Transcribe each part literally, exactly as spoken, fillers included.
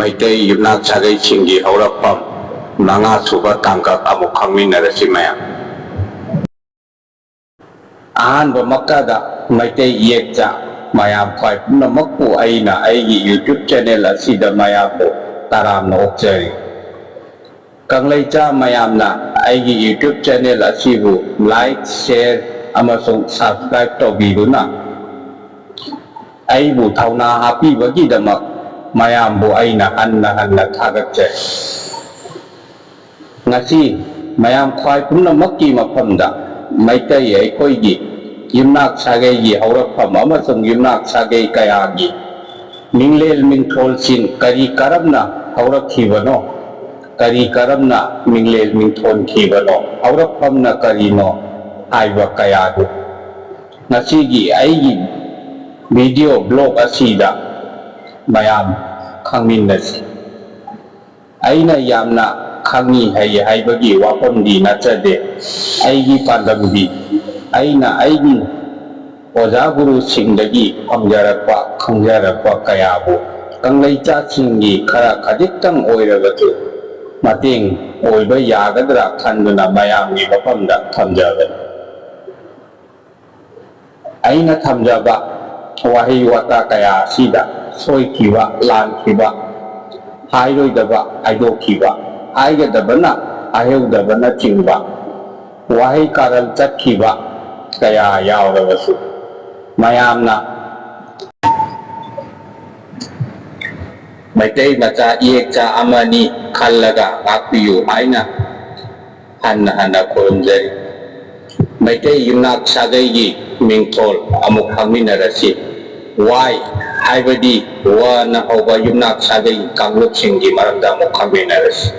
ꯃꯩꯇꯩ ꯌꯨꯝꯅꯥꯛ ꯁꯥꯒꯩꯁꯤꯡꯒꯤ ꯍꯧꯔꯛꯐꯝ ꯃꯉꯥ ꯁꯨꯕ ꯇꯥꯡꯀꯛ ꯑꯃꯨꯛ ꯈꯪꯃꯤꯟꯅꯔꯁꯤ ꯃꯌꯥꯝ꯫ ꯑꯍꯥꯟꯕꯃꯛꯇꯗ ꯃꯩꯇꯩ ꯏꯌꯦꯛꯆꯥ ꯃꯌꯥꯝ ꯈ꯭ꯋꯥꯏ ꯄꯨꯝꯅꯃꯛꯄꯨ ꯑꯩꯅ ꯑꯩꯒꯤ YouTube channel ꯑꯁꯤꯗ ꯃꯌꯥꯝꯕꯨ ꯇꯔꯥꯝꯅ ꯑꯣꯛꯆꯔꯤ꯫ ꯀꯪꯂꯩꯆꯥ ꯃꯌꯥꯝꯅ ꯑꯩꯒꯤ YouTube channel ꯑꯁꯤꯕꯨ like, share ꯑꯃꯁꯨꯡ subscribe ꯇꯧꯕꯤꯗꯨꯅ ꯑꯩꯕꯨ ꯊꯧꯅꯥ ꯍꯥꯞꯄꯤꯕꯒꯤꯗꯃꯛ ꯃꯌꯥꯝꯕꯨ ꯑꯩꯅ ꯍꯟꯅ ꯍꯟꯅ ꯊꯥꯒꯠꯆꯔꯤ꯫ ꯉꯁꯤ ꯃꯌꯥꯝ ꯈ꯭ꯋꯥꯏ ꯄꯨꯝꯅꯃꯛꯀꯤ ꯃꯐꯝꯗ ꯃꯩꯇꯩ ꯑꯩꯈꯣꯏꯒꯤ ꯌꯨꯝꯅꯥꯛ ꯁꯥꯒꯩꯒꯤ ꯍꯧꯔꯛꯐꯝ ꯑꯃꯁꯨꯡ ꯌꯨꯝꯅꯥꯛ ꯁꯥꯒꯩ ꯀꯌꯥꯒꯤ ꯃꯤꯡꯂꯦꯜ ꯃꯤꯡꯊꯣꯜꯁꯤꯡ ꯀꯔꯤ ꯀꯔꯝꯅ ꯍꯧꯔꯛꯈꯤꯕꯅꯣ, ꯀꯔꯤ ꯀꯔꯝꯅ ꯃꯤꯡꯂꯦꯜ ꯃꯤꯡꯊꯣꯟꯈꯤꯕꯅꯣ, ꯍꯧꯔꯛꯐꯝꯅ ꯀꯔꯤꯅꯣ ꯍꯥꯏꯕ ꯀꯌꯥꯗꯨ ꯉꯁꯤꯒꯤ ꯑꯩꯒꯤ video blog ꯑꯁꯤꯗ ꯃꯌꯥꯝ ꯈꯪꯃꯤꯟꯅꯁꯤ꯫ ꯑꯩꯅ ꯌꯥꯝꯅ ꯈꯪꯉꯤ ꯍꯩ ꯍꯥꯏꯕꯒꯤ ꯋꯥꯐꯝꯗꯤ ꯅꯠꯆꯗꯦ꯫ ꯑꯩꯒꯤ ꯄꯥꯟꯗꯝꯗꯤ ꯑꯩꯅ ꯑꯩꯒꯤ ꯑꯣꯖꯥ ꯒꯨꯔꯨꯁꯤꯡꯗꯒꯤ ꯐꯪꯖꯔꯛꯄ, ꯈꯪꯖꯔꯛꯄ ꯀꯌꯥꯕꯨ ꯀꯪꯂꯩꯆꯥꯁꯤꯡꯒꯤ ꯈꯔ ꯈꯖꯤꯛꯇꯪ ꯑꯣꯏꯔꯕꯁꯨ ꯃꯇꯦꯡ ꯑꯣꯏꯕ ꯌꯥꯒꯗ꯭ꯔꯥ ꯈꯟꯗꯨꯅ ꯃꯌꯥꯝꯒꯤ ꯃꯐꯝꯗ ꯊꯝꯖꯕꯅꯤ꯫ ꯑꯩꯅ ꯊꯝꯖꯕ ꯋꯥꯍꯩ ꯋꯥꯇꯥ ꯀꯌꯥ ꯑꯁꯤꯗ ꯁꯣꯏꯈꯤꯕ, ꯂꯥꯟꯈꯤꯕ, ꯍꯥꯏꯔꯣꯏꯗꯕ ꯍꯥꯏꯗꯣꯛꯈꯤꯕ, ꯍꯥꯏꯒꯗꯕꯅ ꯍꯥꯏꯍꯧꯗꯕꯅꯆꯤꯡꯕ ꯋꯥꯍꯩ ꯀꯥꯔꯟ ꯆꯠꯈꯤꯕ ꯀꯌꯥ ꯌꯥꯎꯔꯕꯁꯨ ꯃꯌꯥꯝꯅ ꯃꯩꯇꯩ ꯃꯆꯥ ꯏꯌꯦꯛꯆꯥ ꯑꯃꯅꯤ ꯈꯜꯂꯒ ꯉꯥꯛꯄꯤꯌꯨ ꯍꯥꯏꯅ ꯍꯟꯅ ꯍꯟꯅ ꯈꯨꯔꯨꯝꯖꯔꯤ꯫ ꯃꯩꯇꯩ ꯌꯨꯝꯅꯥꯛ ꯁꯥꯒꯩꯒꯤ ꯃꯤꯡꯊꯣꯜ ꯑꯃꯨꯛ ꯈꯪꯃꯤꯟꯅꯔꯁꯤ꯫ ꯋꯥꯏ ꯍꯥꯏꯕꯗꯤ ꯋꯅ ꯍꯧꯕ ꯌꯨꯝꯅꯥꯛ ꯁꯥꯒꯩ ꯀꯥꯡꯂꯨꯞꯁꯤꯡꯒꯤ ꯃꯔꯝꯗ ꯑꯃꯨꯛ ꯈꯪꯃꯤꯟꯅꯔꯁꯤ꯫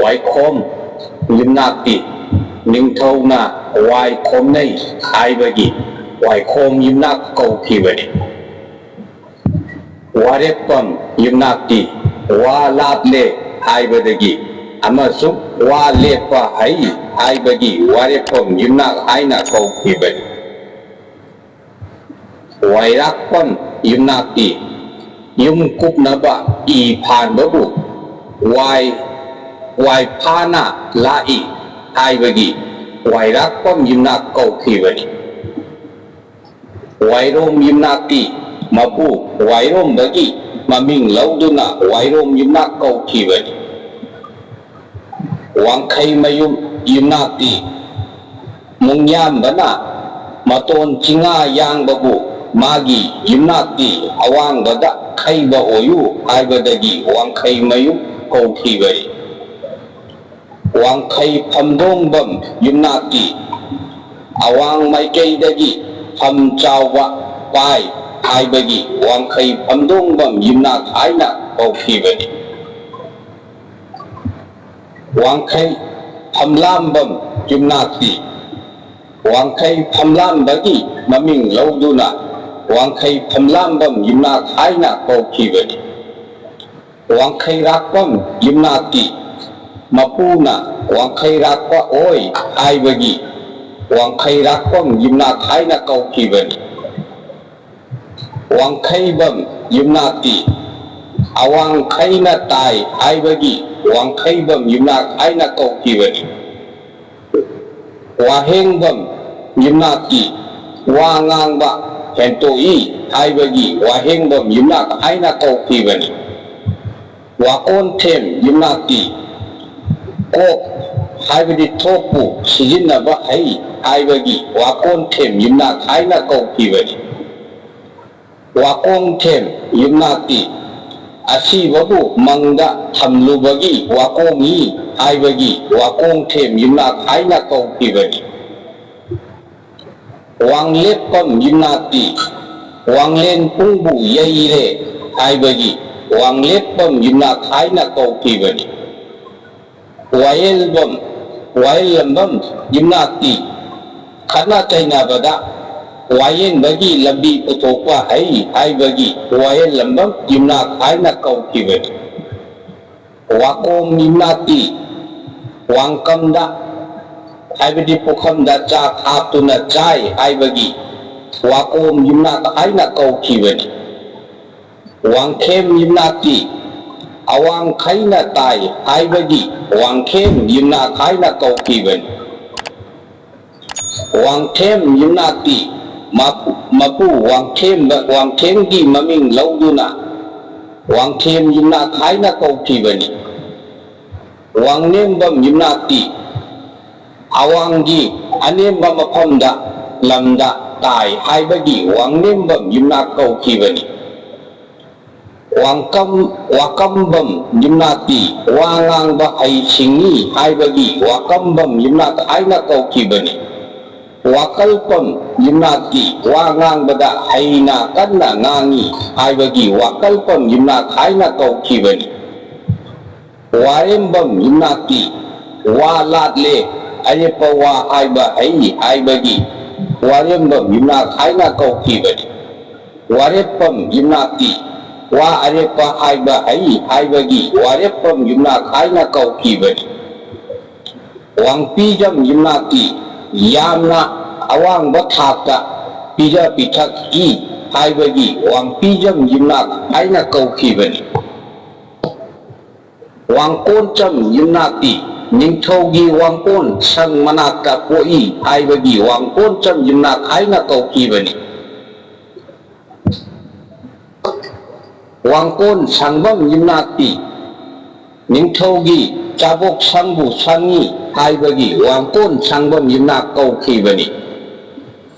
ꯋꯥꯏꯈꯣꯝ ꯌꯨꯝꯅꯥꯛꯇꯤ ꯅꯤꯡꯊꯧꯅ ꯋꯥꯏ ꯈꯣꯝꯅꯩ ꯍꯥꯏꯕꯒꯤ ꯋꯥꯏꯈꯣꯝ ꯌꯨꯝꯅꯥꯛ ꯀꯧꯈꯤꯕꯅꯤ꯫ ꯋꯥꯔꯦꯞꯐꯝ ꯌꯨꯝꯅꯥꯛꯇꯤ ꯋꯥ ꯂꯥꯞꯂꯦ ꯍꯥꯏꯕꯗꯒꯤ ꯑꯃꯁꯨꯡ ꯋꯥ ꯂꯦꯞꯄ ꯍꯩ ꯍꯥꯏꯕꯒꯤ ꯋꯥꯔꯦꯞꯐꯝ ꯌꯨꯝꯅꯥꯛ ꯍꯥꯏꯅ ꯀꯧꯈꯤꯕꯅꯤ꯫ ꯋꯥꯏꯔꯥꯛꯄꯝ ꯌꯨꯝꯅꯥꯛꯇꯤ ꯌꯨꯝ ꯀꯨꯞꯅꯕ ꯏ ꯐꯥꯟꯕꯕꯨ ꯋꯥꯏ, ꯋꯥꯏꯐꯥꯅ ꯂꯥꯛꯏ ꯍꯥꯏꯕꯒꯤ ꯋꯥꯏꯔꯥꯛꯄꯝ ꯌꯨꯝꯅꯥꯛ ꯀꯧꯈꯤꯕꯅꯤ꯫ ꯋꯥꯏꯔꯣꯝ ꯌꯨꯝꯅꯥꯛꯇꯤ ꯃꯄꯨ ꯋꯥꯏꯔꯣꯝꯕꯒꯤ ꯃꯃꯤꯡ ꯂꯧꯗꯨꯅ ꯋꯥꯏꯔꯣꯝ ꯌꯨꯝꯅꯥꯛ ꯀꯧꯈꯤꯕꯅꯤ꯫ ꯋꯥꯡꯈꯩ ꯃꯌꯨꯝ ꯌꯨꯝꯅꯥꯛꯇꯤ ꯃꯨꯡꯌꯥꯝꯕꯅ ꯃꯇꯣꯟ ꯆꯤꯡꯉꯥ ꯌꯥꯡꯕꯕꯨ ꯃꯥꯒꯤ ꯌꯨꯝꯅꯥꯛꯇꯤ ꯑꯋꯥꯡꯕꯗ ꯈꯩꯕ ꯑꯣꯏꯌꯨ ꯍꯥꯏꯕꯗꯒꯤ ꯋꯥꯡꯈꯩ ꯃꯌꯨꯝ ꯀꯧꯈꯤꯕꯅꯤ꯫ ꯋꯥꯡꯈꯩ ꯐꯝꯗꯣꯡꯕꯝ ꯌꯨꯝꯅꯥꯛꯇꯤ ꯑꯋꯥꯡ ꯃꯥꯏꯀꯩꯗꯒꯤ ꯐꯝ ꯆꯥꯎꯕ ꯄꯥꯏ ꯍꯥꯏꯕꯒꯤ ꯋꯥꯡꯈꯩ ꯐꯝꯗꯣꯡꯕꯝ ꯌꯨꯝꯅꯥꯛ ꯍꯥꯏꯅ ꯀꯧꯈꯤꯕꯅꯤ꯫ ꯋꯥꯡꯈꯩ ꯐꯝꯂꯥꯝꯕꯝ ꯌꯨꯝꯅꯥꯛꯇꯤ ꯋꯥꯡꯈꯩ ꯐꯝꯂꯥꯝꯕꯒꯤ ꯃꯃꯤꯡ ꯂꯧꯗꯨꯅ ꯋꯥꯡꯈꯩ ꯐꯝꯂꯥꯝꯕꯝ ꯌꯨꯝꯅꯥꯛ ꯍꯥꯏꯅ ꯀꯧꯈꯤꯕꯅꯤ꯫ ꯋꯥꯡꯈꯩꯔꯥꯛꯄꯝ ꯌꯨꯝꯅꯥꯛꯇꯤ ꯃꯄꯨꯅ ꯋꯥꯡꯈꯩꯔꯥꯛꯄ ꯑꯣꯏ ꯍꯥꯏꯕꯒꯤ ꯋꯥꯡꯈꯩꯔꯥꯛꯄꯝ ꯌꯨꯝꯅꯥꯛ ꯍꯥꯏꯅ ꯀꯧꯈꯤꯕꯅꯤ꯫ ꯋꯥꯡꯈꯩꯕꯝ ꯌꯨꯝꯅꯥꯛꯇꯤ ꯑꯋꯥꯡꯈꯩꯅ ꯇꯥꯏ ꯍꯥꯏꯕꯒꯤ ꯋꯥꯡꯈꯩꯕꯝ ꯌꯨꯝꯅꯥꯛ ꯍꯥꯏꯅ ꯀꯧꯈꯤꯕꯅꯤ꯫ ꯋꯥꯍꯦꯡꯕꯝ ꯌꯨꯝꯅꯥꯛꯇꯤ ꯋꯥ ꯉꯥꯡꯕ ꯍꯦꯟꯇꯣꯛꯏ ꯍꯥꯏꯕꯒꯤ ꯋꯥꯍꯦꯡꯕꯝ ꯌꯨꯝꯅꯥꯛ ꯍꯥꯏꯅ ꯀꯧꯈꯤꯕꯅꯤ꯫ ꯋꯥꯀꯣꯟꯊꯦꯝ ꯌꯨꯝꯅꯥꯛꯇꯤ ꯀꯣꯛ ꯍꯥꯏꯕꯗꯤ ꯊꯣꯛꯄꯨ ꯁꯤꯖꯤꯟꯅꯕ ꯍꯩ ꯍꯥꯏꯕꯒꯤ ꯋꯥꯀꯣꯟꯊꯦꯝ ꯌꯨꯝꯅꯥꯛ ꯍꯥꯏꯅ ꯀꯧꯈꯤꯕꯅꯤ꯫ ꯋꯥꯀꯣꯡꯊꯦꯝ ꯌꯨꯝꯅꯥꯛꯇꯤ ꯑꯁꯤꯕꯕꯨ ꯃꯪꯗ ꯊꯝꯂꯨꯕꯒꯤ ꯋꯥꯀꯣꯡꯉꯤ ꯍꯥꯏꯕꯒꯤ ꯋꯥꯀꯣꯡꯊꯦꯝ ꯌꯨꯝꯅꯥꯛ ꯍꯥꯏꯅ ꯀꯧꯈꯤꯕꯅꯤ꯫ ꯋꯥꯡꯂꯦꯞꯄꯝ ꯌꯨꯝꯅꯥꯛꯇꯤ ꯋꯥꯡꯂꯦꯟ ꯄꯨꯡꯕꯨ ꯌꯩꯔꯦ ꯍꯥꯏꯕꯒꯤ ꯋꯥꯡꯂꯦꯞꯄꯝ ꯌꯨꯝꯅꯥꯛ ꯍꯥꯏꯅ ꯀꯧꯈꯤꯕꯅꯤ꯫ ꯋꯥꯌꯦꯜꯕꯝ, ꯋꯥꯌꯦꯜꯂꯝꯕꯝ ꯌꯨꯝꯅꯥꯛꯇꯤ ꯈꯠꯅ ꯆꯩꯅꯕꯗ ꯋꯥꯌꯦꯟꯕꯒꯤ ꯂꯝꯕꯤ ꯄꯨꯊꯣꯛꯄ ꯍꯩ ꯍꯥꯏꯕꯒꯤ ꯋꯥꯌꯦꯜꯂꯝꯕꯝ ꯌꯨꯝꯅꯥꯛ ꯍꯥꯏꯅ ꯀꯧꯈꯤꯕꯅꯤ꯫ ꯋꯥꯀꯣꯝ ꯌꯨꯝꯅꯥꯛꯇꯤ ꯋꯥꯡꯀꯝꯗ ꯍꯥꯏꯕꯗꯤ ꯄꯨꯈꯝꯗ ꯆꯥꯛ ꯍꯥꯞꯇꯨꯅ ꯆꯥꯏ ꯍꯥꯏꯕꯒꯤ ꯋꯥꯀꯣꯝ ꯌꯨꯝꯅꯥꯛ ꯍꯥꯏꯅ ꯀꯧꯈꯤꯕꯅꯤ꯫ ꯋꯥꯡꯈꯦꯝ ꯌꯨꯝꯅꯥꯛꯇꯤ ꯑꯋꯥꯡꯈꯩꯅ ꯇꯥꯏ ꯍꯥꯏꯕꯒꯤ ꯋꯥꯡꯈꯦꯝ ꯌꯨꯝꯅꯥꯛ ꯍꯥꯏꯅ ꯀꯧꯈꯤꯕꯅꯤ꯫ ꯋꯥꯡꯈꯦꯝ ꯌꯨꯝꯅꯥꯛꯇꯤ ꯃꯄꯨ ꯋꯥꯡꯈꯦꯝ, ꯋꯥꯡꯈꯦꯝꯒꯤ ꯃꯃꯤꯡ ꯂꯧꯗꯨꯅ ꯋꯥꯡꯈꯦꯝ ꯌꯨꯝꯅꯥꯛ ꯍꯥꯏꯅ ꯀꯧꯈꯤꯕꯅꯤ꯫ ꯋꯥꯡꯅꯦꯝꯕꯝ ꯌꯨꯝꯅꯥꯛꯇꯤ ꯑꯋꯥꯡꯒꯤ ꯑꯅꯦꯝꯕ ꯃꯐꯝꯗ, ꯂꯝꯗ ꯇꯥꯏ ꯍꯥꯏꯕꯒꯤ ꯋꯥꯡꯅꯦꯝꯕꯝ ꯌꯨꯝꯅꯥꯛ ꯀꯧꯈꯤꯕꯅꯤ꯫ ꯋꯥꯡꯀꯝ, ꯋꯥꯀꯝꯕꯝ ꯌꯨꯝꯅꯥꯛꯇꯤ ꯋꯥ ꯉꯥꯡꯕ ꯍꯩ ꯁꯤꯡꯉꯤ ꯍꯥꯏꯕꯒꯤ ꯋꯥꯀꯝꯕꯝ ꯌꯨꯝꯅꯥꯛ ꯍꯥꯏꯅ ꯀꯧꯈꯤꯕꯅꯤ꯫ ꯋꯥꯀꯜꯄꯝ ꯌꯨꯝꯅꯥꯛꯇꯤ ꯋꯥ ꯉꯥꯡꯕꯗ ꯍꯩꯅ ꯀꯟꯅ ꯉꯥꯡꯉꯤ ꯍꯥꯏꯕꯒꯤ ꯋꯥꯀꯜꯄꯝ ꯌꯨꯝꯅꯥꯛ ꯍꯥꯏꯅ ꯀꯧꯈꯤꯕꯅꯤ꯫ ꯋꯥꯔꯦꯝꯕꯝ ꯌꯨꯝꯅꯥꯛꯇꯤ ꯋꯥ ꯂꯥꯠꯂꯦ, ꯑꯔꯦꯞꯄ ꯋꯥ ꯍꯥꯏꯕ ꯍꯩ ꯍꯥꯏꯕꯒꯤ ꯋꯥꯔꯦꯝꯕꯝ ꯌꯨꯝꯅꯥꯛ ꯍꯥꯏꯅ ꯀꯧꯈꯤꯕꯅꯤ꯫ ꯋꯥꯔꯦꯞꯄꯝ ꯌꯨꯝꯅꯥꯛꯇꯤ ꯋꯥ ꯑꯔꯦꯞꯄ ꯍꯥꯏꯕ ꯍꯩ ꯍꯥꯏꯕꯒꯤ ꯋꯥꯔꯦꯞꯄꯝ ꯌꯨꯝꯅꯥꯛ ꯍꯥꯏꯅ ꯀꯧꯈꯤꯕꯅꯤ꯫ ꯋꯥꯡꯄꯤꯖꯝ ꯌꯨꯝꯅꯥꯛꯇꯤ ꯌꯥꯝꯅ ꯑꯋꯥꯡꯕ ꯊꯥꯛꯇ ꯄꯤꯖ ꯄꯤꯊꯛꯏ ꯍꯥꯏꯕꯒꯤ ꯋꯥꯡꯄꯤꯖꯝ ꯌꯨꯝꯅꯥꯛ ꯍꯥꯏꯅ ꯀꯧꯈꯤꯕꯅꯤ꯫ ꯋꯥꯡꯀꯣꯟꯆꯝ ꯌꯨꯝꯅꯥꯛꯇꯤ ꯅꯤꯡꯊꯧꯒꯤ ꯋꯥꯡꯀꯣꯟ ꯁꯪ ꯃꯅꯥꯛꯇ ꯄꯣꯛꯏ ꯍꯥꯏꯕꯒꯤ ꯋꯥꯡꯀꯣꯟꯆꯝ ꯌꯨꯝꯅꯥꯛ ꯍꯥꯏꯅ ꯀꯧꯈꯤꯕꯅꯤ꯫ ꯋꯥꯡꯀꯣꯟ ꯁꯪꯕꯝ ꯌꯨꯝꯅꯥꯛꯇꯤ ꯅꯤꯡꯊꯧꯒꯤ ꯆꯥꯕꯣꯛ ꯁꯪꯕꯨ ꯁꯪꯉꯤ ꯍꯥꯏꯕꯒꯤ ꯋꯥꯡꯀꯣꯟ ꯁꯪꯕꯝ ꯌꯨꯝꯅꯥꯛ ꯀꯧꯈꯤꯕꯅꯤ꯫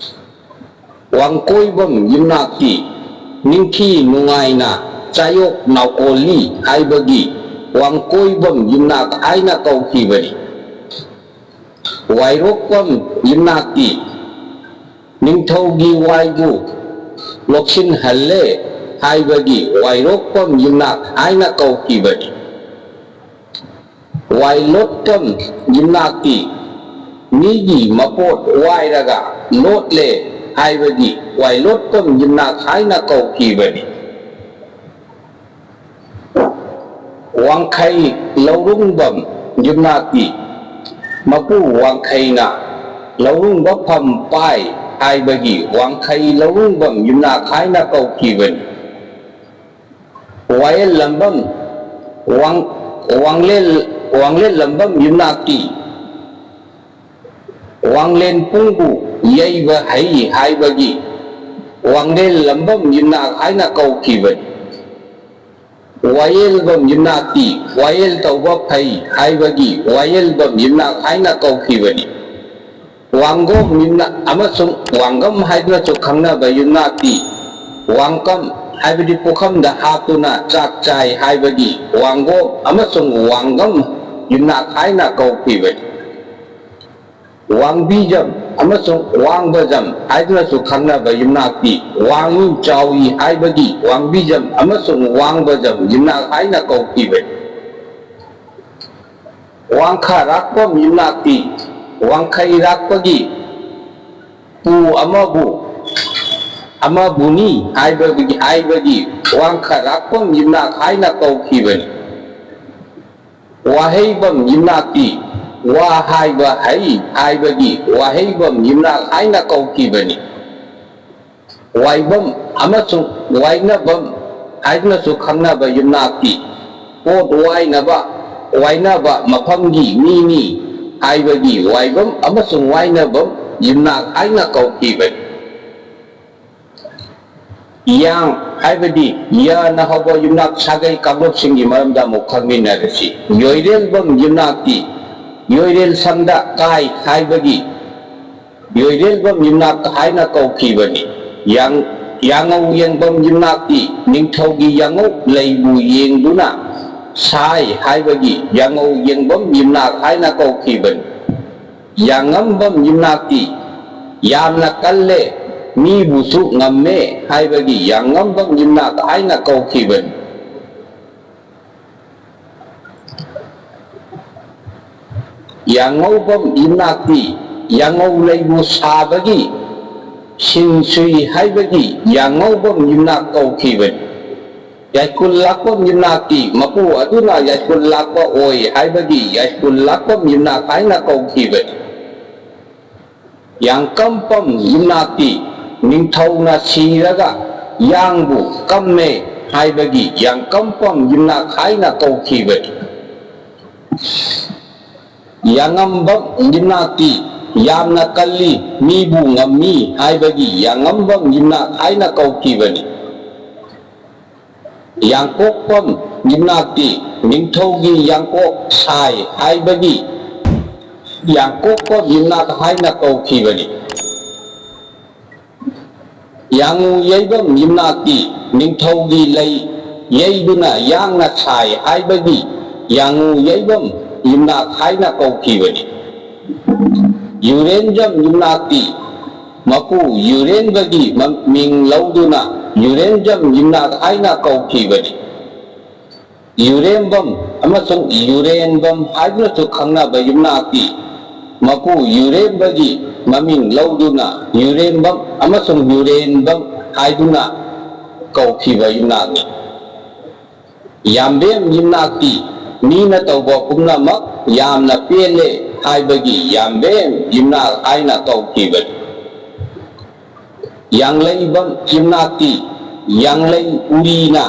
ꯋꯥꯡꯀꯣꯏꯕꯝ ꯌꯨꯝꯅꯥꯛꯇꯤ ꯅꯤꯡꯊꯤ ꯅꯨꯡꯉꯥꯏꯅ ꯆꯥꯌꯣꯛ ꯅꯥꯎꯀꯣꯜꯂꯤ ꯍꯥꯏꯕꯒꯤ ꯋꯥꯡꯀꯣꯏꯕꯝ ꯌꯨꯝꯅꯥꯛ ꯍꯥꯏꯅ ꯀꯧꯈꯤꯕꯅꯤ꯫ ꯋꯥꯏꯔꯣꯛꯄꯝ ꯌꯨꯝꯅꯥꯛꯇꯤ ꯅꯤꯡꯊꯧꯒꯤ ꯋꯥꯏꯕꯨ ꯂꯣꯛꯁꯤꯟꯍꯜꯂꯦ ꯍꯥꯏꯕꯒꯤ ꯋꯥꯏꯔꯣꯛꯄꯝ ꯌꯨꯝꯅꯥꯛ ꯍꯥꯏꯅ ꯀꯧꯈꯤꯕꯅꯤ꯫ ꯋꯥꯏꯂꯣꯠꯄꯝ ꯌꯨꯝꯅꯥꯛꯇꯤ ꯃꯤꯒꯤ ꯃꯄꯣꯠ ꯋꯥꯏꯔꯒ ꯂꯣꯠꯂꯦ ꯍꯥꯏꯕꯒꯤ ꯋꯥꯏꯂꯣꯠꯄꯝ ꯌꯨꯝꯅꯥꯛ ꯍꯥꯏꯅ ꯀꯧꯈꯤꯕꯅꯤ꯫ ꯋꯥꯡꯈꯩ ꯂꯧꯔꯨꯡꯕꯝ ꯌꯨꯝꯅꯥꯛꯇꯤ ꯃꯄꯨ ꯋꯥꯡꯈꯩꯅ ꯂꯧꯔꯨꯡꯕ ꯐꯝ ꯄꯥꯏ ꯍꯥꯏꯕꯒꯤ ꯋꯥꯡꯈꯩ ꯂꯧꯔꯨꯡꯕꯝ ꯌꯨꯝꯅꯥꯛ ꯍꯥꯏꯅ ꯀꯧꯈꯤꯕꯅꯤ꯫ ꯋꯥꯌꯦꯜꯂꯝꯕꯝ, ꯋꯥꯡ-, ꯋꯥꯡꯂꯦꯜ-, ꯋꯥꯡꯂꯦꯜꯂꯝꯕꯝ ꯌꯨꯝꯅꯥꯛꯇꯤ ꯋꯥꯡꯂꯦꯟ ꯄꯨꯡꯕꯨ ꯌꯩꯕ ꯍꯩ ꯍꯥꯏꯕꯒꯤ ꯋꯥꯡꯂꯦꯜꯂꯝꯕꯝ ꯌꯨꯝꯅꯥꯛ ꯍꯥꯏꯅ ꯀꯧꯈꯤꯕꯅꯤ꯫ ꯋꯥꯌꯦꯜꯕꯝ ꯌꯨꯝꯅꯥꯛꯇꯤ ꯋꯥꯌꯦꯜ ꯇꯧꯕ ꯐꯩ ꯍꯥꯏꯕꯒꯤ ꯋꯥꯌꯦꯜꯕꯝ ꯌꯨꯝꯅꯥꯛ ꯍꯥꯏꯅ ꯀꯧꯈꯤꯕꯅꯤ꯫ ꯋꯥꯡꯒꯣꯝ ꯌꯨꯝꯅꯥꯛ ꯑꯃꯁꯨꯡ ꯋꯥꯡꯒꯝ ꯍꯥꯏꯗꯨꯅꯁꯨ ꯈꯪꯅꯕ ꯌꯨꯝꯅꯥꯛꯇꯤ ꯋꯥꯡꯀꯝ, ꯍꯥꯏꯕꯗꯤ ꯄꯨꯈꯝꯗ ꯍꯥꯞꯇꯨꯅ ꯆꯥꯛ ꯆꯥꯏ ꯍꯥꯏꯕꯒꯤ ꯋꯥꯡꯒꯣꯝ ꯑꯃꯁꯨꯡ ꯋꯥꯡꯒꯝ ꯌꯨꯝꯅꯥꯛ ꯍꯥꯏꯅ ꯀꯧꯈꯤꯕꯅꯤ꯫ ꯋꯥꯡꯕꯤꯖꯝ ꯑꯃꯁꯨꯡ ꯋꯥꯡꯕꯖꯝ ꯍꯥꯏꯗꯨꯅꯁꯨ ꯈꯪꯅꯕ ꯌꯨꯝꯅꯥꯛꯇꯤ ꯋꯥꯡꯏ ꯆꯥꯎꯏ ꯍꯥꯏꯕꯒꯤ ꯋꯥꯡꯕꯤꯖꯝ ꯑꯃꯁꯨꯡ ꯋꯥꯡꯕꯖꯝ ꯌꯨꯝꯅꯥꯛ ꯍꯥꯏꯅ ꯀꯧꯈꯤꯕꯅꯤ꯫ ꯋꯥꯡꯈ ꯔꯥꯛꯄꯝ ꯌꯨꯝꯅꯥꯛꯇꯤ ꯋꯥꯡꯈꯩ ꯔꯥꯛꯄꯒꯤ ꯄꯨ ꯑꯃꯕꯨ, ꯑꯃꯕꯨꯅꯤ ꯍꯥꯏꯕꯒꯤ, ꯍꯥꯏꯕꯒꯤ ꯋꯥꯡꯈ ꯔꯥꯛꯄꯝ ꯌꯨꯝꯅꯥꯛ ꯍꯥꯏꯅ ꯀꯧꯈꯤꯕꯅꯤ꯫ ꯋꯥꯍꯩꯕꯝ ꯌꯨꯝꯅꯥꯛꯇꯤ ꯋꯥ ꯍꯥꯏꯕ ꯍꯩ ꯍꯥꯏꯕꯒꯤ ꯋꯥꯍꯩꯕꯝ ꯌꯨꯝꯅꯥꯛ ꯍꯥꯏꯅ ꯀꯧꯈꯤꯕꯅꯤ꯫ ꯋꯥꯏꯕꯝ ꯑꯃꯁꯨꯡ ꯋꯥꯏꯅꯕꯝ ꯍꯥꯏꯗꯨꯅꯁꯨ ꯈꯪꯅꯕ ꯌꯨꯝꯅꯥꯛꯇꯤ ꯄꯣꯠ ꯋꯥꯏꯅꯕ, ꯋꯥꯏꯅꯕ ꯃꯐꯝꯒꯤ ꯃꯤꯅꯤ ꯍꯥꯏꯕꯒꯤ ꯋꯥꯏꯕꯝ ꯑꯃꯁꯨꯡ ꯋꯥꯏꯅꯕꯝ ꯌꯨꯝꯅꯥꯛ ꯍꯥꯏꯅ ꯀꯧꯈꯤꯕꯅꯤ꯫ ꯌꯥꯡ ꯍꯥꯏꯕꯗꯤ ꯌꯥꯅ ꯍꯧꯕ ꯌꯨꯝꯅꯥꯛ ꯁꯥꯒꯩ ꯀꯥꯡꯂꯨꯞꯁꯤꯡꯒꯤ ꯃꯔꯝꯗ ꯑꯃꯨꯛ ꯈꯪꯃꯤꯟꯅꯔꯁꯤ꯫ ꯌꯣꯏꯔꯦꯜꯕꯝ ꯌꯨꯝꯅꯥꯛꯇꯤ ꯌꯣꯏꯔꯦꯜ ꯁꯝꯗ ꯀꯥꯏ ꯍꯥꯏꯕꯒꯤ ꯌꯣꯏꯔꯦꯜꯕꯝ ꯌꯨꯝꯅꯥꯛ ꯍꯥꯏꯅ ꯀꯧꯈꯤꯕꯅꯤ꯫ ꯌꯥꯡ-, ꯌꯥꯉꯧ ꯌꯦꯡꯕꯝ ꯌꯨꯝꯅꯥꯛꯇꯤ ꯅꯤꯡꯊꯧꯒꯤ ꯌꯥꯉꯧ ꯂꯩꯕꯨ ꯌꯦꯡꯗꯨꯅ ꯁꯥꯏ ꯍꯥꯏꯕꯒꯤ ꯌꯥꯉꯧ ꯌꯦꯡꯕꯝ ꯌꯨꯝꯅꯥꯛ ꯍꯥꯏꯅ ꯀꯧꯈꯤꯕꯅꯤ꯫ ꯌꯥꯉꯝꯕꯝ ꯌꯨꯝꯅꯥꯛꯇꯤ ꯌꯥꯝꯅ ꯀꯜꯂꯦ, ꯃꯤꯕꯨꯁꯨ ꯉꯝꯃꯦ ꯍꯥꯏꯕꯒꯤ ꯌꯥꯉꯝꯕꯝ ꯌꯨꯝꯅꯥꯛ ꯍꯥꯏꯅ ꯀꯧꯈꯤꯕꯅꯤ꯫ ꯌꯥꯉꯧꯕꯝ ꯌꯨꯝꯅꯥꯛꯇꯤ ꯌꯥꯉꯧ ꯂꯩꯕꯨ ꯁꯥꯕꯒꯤ ꯁꯤꯟ ꯁꯨꯏ ꯍꯥꯏꯕꯒꯤ ꯌꯥꯉꯧꯕꯝ ꯌꯨꯝꯅꯥꯛ ꯀꯧꯈꯤꯕꯅꯤ꯫ ꯌꯥꯏꯁ꯭ꯀꯨꯜ ꯂꯥꯛꯄꯝ ꯌꯨꯝꯅꯥꯛꯇꯤ ꯃꯄꯨ ꯑꯗꯨꯅ ꯌꯥꯏꯁ꯭ꯀꯨꯜ ꯂꯥꯛꯄ ꯑꯣꯏ ꯍꯥꯏꯕꯒꯤ ꯌꯥꯏꯁ꯭ꯀꯨꯜ ꯂꯥꯛꯄꯝ ꯌꯨꯝꯅꯥꯛ ꯍꯥꯏꯅ ꯀꯧꯈꯤꯕꯅꯤ꯫ ꯌꯥꯡꯀꯝꯄꯝ ꯌꯨꯝꯅꯥꯛꯇꯤ ꯅꯤꯡꯊꯧꯅ ꯁꯤꯔꯒ ꯌꯥꯡꯕꯨ ꯀꯝꯃꯦ ꯍꯥꯏꯕꯒꯤ ꯌꯥꯡꯀꯝꯄꯝ ꯌꯨꯝꯅꯥꯛ ꯍꯥꯏꯅ ꯀꯧꯈꯤꯕꯅꯤ꯫ ꯌꯥꯉꯝꯕꯝ ꯌꯨꯝꯅꯥꯛꯇꯤ ꯌꯥꯝꯅ ꯀꯜꯂꯤ, ꯃꯤꯕꯨ ꯉꯝꯃꯤ ꯍꯥꯏꯕꯒꯤ ꯌꯥꯉꯝꯕꯝ ꯌꯨꯝꯅꯥꯛ ꯍꯥꯏꯅ ꯀꯧꯈꯤꯕꯅꯤ꯫ ꯌꯥꯡꯀꯣꯛꯄꯝ ꯌꯨꯝꯅꯥꯛꯇꯤ ꯅꯤꯡꯊꯧꯒꯤ ꯌꯥꯡꯀꯣꯛ ꯁꯥꯏ ꯍꯥꯏꯕꯒꯤ ꯌꯥꯡꯀꯣꯛꯄꯝ ꯌꯨꯝꯅꯥꯛ ꯍꯥꯏꯅ ꯀꯧꯈꯤꯕꯅꯤ꯫ ꯌꯥꯉꯨ ꯌꯩꯕꯝ ꯌꯨꯝꯅꯥꯛꯇꯤ ꯅꯤꯡꯊꯧꯒꯤ ꯂꯩ ꯌꯩꯗꯨꯅ ꯌꯥꯡꯅ ꯁꯥꯏ ꯍꯥꯏꯕꯒꯤ ꯌꯥꯉꯨ ꯌꯩꯕꯝ ꯌꯨꯝꯅꯥꯛ ꯍꯥꯏꯅ ꯀꯧꯈꯤꯕꯅꯤ꯫ ꯌꯨꯔꯦꯟꯖꯝ ꯌꯨꯝꯅꯥꯛꯇꯤ ꯃꯄꯨ ꯌꯨꯔꯦꯟꯕꯒꯤ ꯃꯃꯤꯡ ꯂꯧꯗꯨꯅ ꯌꯨꯔꯦꯟꯖꯝ ꯌꯨꯝꯅꯥꯛ ꯍꯥꯏꯅ ꯀꯧꯈꯤꯕꯅꯤ꯫ ꯌꯨꯔꯦꯝꯕꯝ ꯑꯃꯁꯨꯡ ꯌꯨꯔꯦꯟꯕꯝ ꯍꯥꯏꯗꯨꯅꯁꯨ ꯈꯪꯅꯕ ꯌꯨꯝꯅꯥꯛꯇꯤ ꯃꯄꯨ ꯌꯨꯔꯦꯝꯕꯒꯤ ꯃꯃꯤꯡ ꯂꯧꯗꯨꯅ ꯌꯨꯔꯦꯝꯕꯝ ꯑꯃꯁꯨꯡ ꯌꯨꯔꯦꯟꯕꯝ ꯍꯥꯏꯗꯨꯅ ꯀꯧꯈꯤꯕ ꯌꯨꯝꯅꯥꯛꯅꯤ꯫ ꯌꯥꯝꯕꯦꯝ ꯌꯨꯝꯅꯥꯛꯇꯤ ꯃꯤꯅ ꯇꯧꯕ ꯄꯨꯝꯅꯃꯛ ꯌꯥꯝꯅ ꯄꯦꯜꯂꯦ ꯍꯥꯏꯕꯒꯤ ꯌꯥꯝꯕꯦꯝ ꯌꯨꯝꯅꯥꯛ ꯍꯥꯏꯅ ꯀꯧꯈꯤꯕꯅꯤ꯫ ꯌꯥꯡꯂꯩꯕꯝ ꯌꯨꯝꯅꯥꯛꯇꯤ ꯌꯥꯡꯂꯩ ꯎꯔꯤꯅ,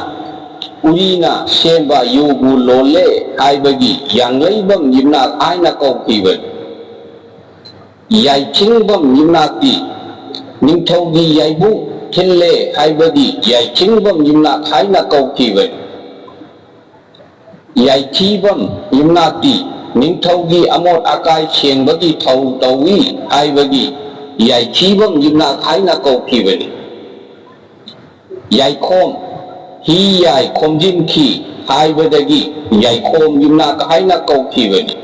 ꯎꯔꯤꯅ ꯁꯦꯝꯕ ꯌꯨꯕꯨ ꯂꯣꯜꯂꯦ ꯍꯥꯏꯕꯒꯤ ꯌꯥꯡꯂꯩꯕꯝ ꯌꯨꯝꯅꯥꯛ ꯍꯥꯏꯅ ꯀꯧꯈꯤꯕꯅꯤ꯫ ꯌꯥꯏꯈꯤꯡꯕꯝ ꯌꯨꯝꯅꯥꯛꯇꯤ ꯅꯤꯡꯊꯧꯒꯤ ꯌꯥꯏꯕꯨꯡ ꯊꯤꯜꯂꯦ ꯍꯥꯏꯕꯒꯤ ꯌꯥꯏꯈꯤꯡꯕꯝ ꯌꯨꯝꯅꯥꯛ ꯍꯥꯏꯅ ꯀꯧꯈꯤꯕꯅꯤ꯫ ꯌꯥꯏꯊꯤꯕꯝ ꯌꯨꯝꯅꯥꯛꯇꯤ ꯅꯤꯡꯊꯧꯒꯤ ꯑꯃꯣꯠ ꯑꯀꯥꯏ ꯁꯦꯡꯕꯒꯤ ꯊꯧ ꯇꯧꯏ ꯍꯥꯏꯕꯒꯤ ꯌꯥꯏꯊꯤꯕꯝ ꯌꯨꯝꯅꯥꯛ ꯍꯥꯏꯅ ꯀꯧꯈꯤꯕꯅꯤ꯫ ꯌꯥꯏꯈꯣꯝ, ꯍꯤ ꯌꯥꯏ ꯈꯣꯝꯖꯤꯟꯈꯤ ꯍꯥꯏꯕꯗꯒꯤ ꯌꯥꯏꯈꯣꯝ ꯌꯨꯝꯅꯥꯛ ꯍꯥꯏꯅ ꯀꯧꯈꯤꯕꯅꯤ꯫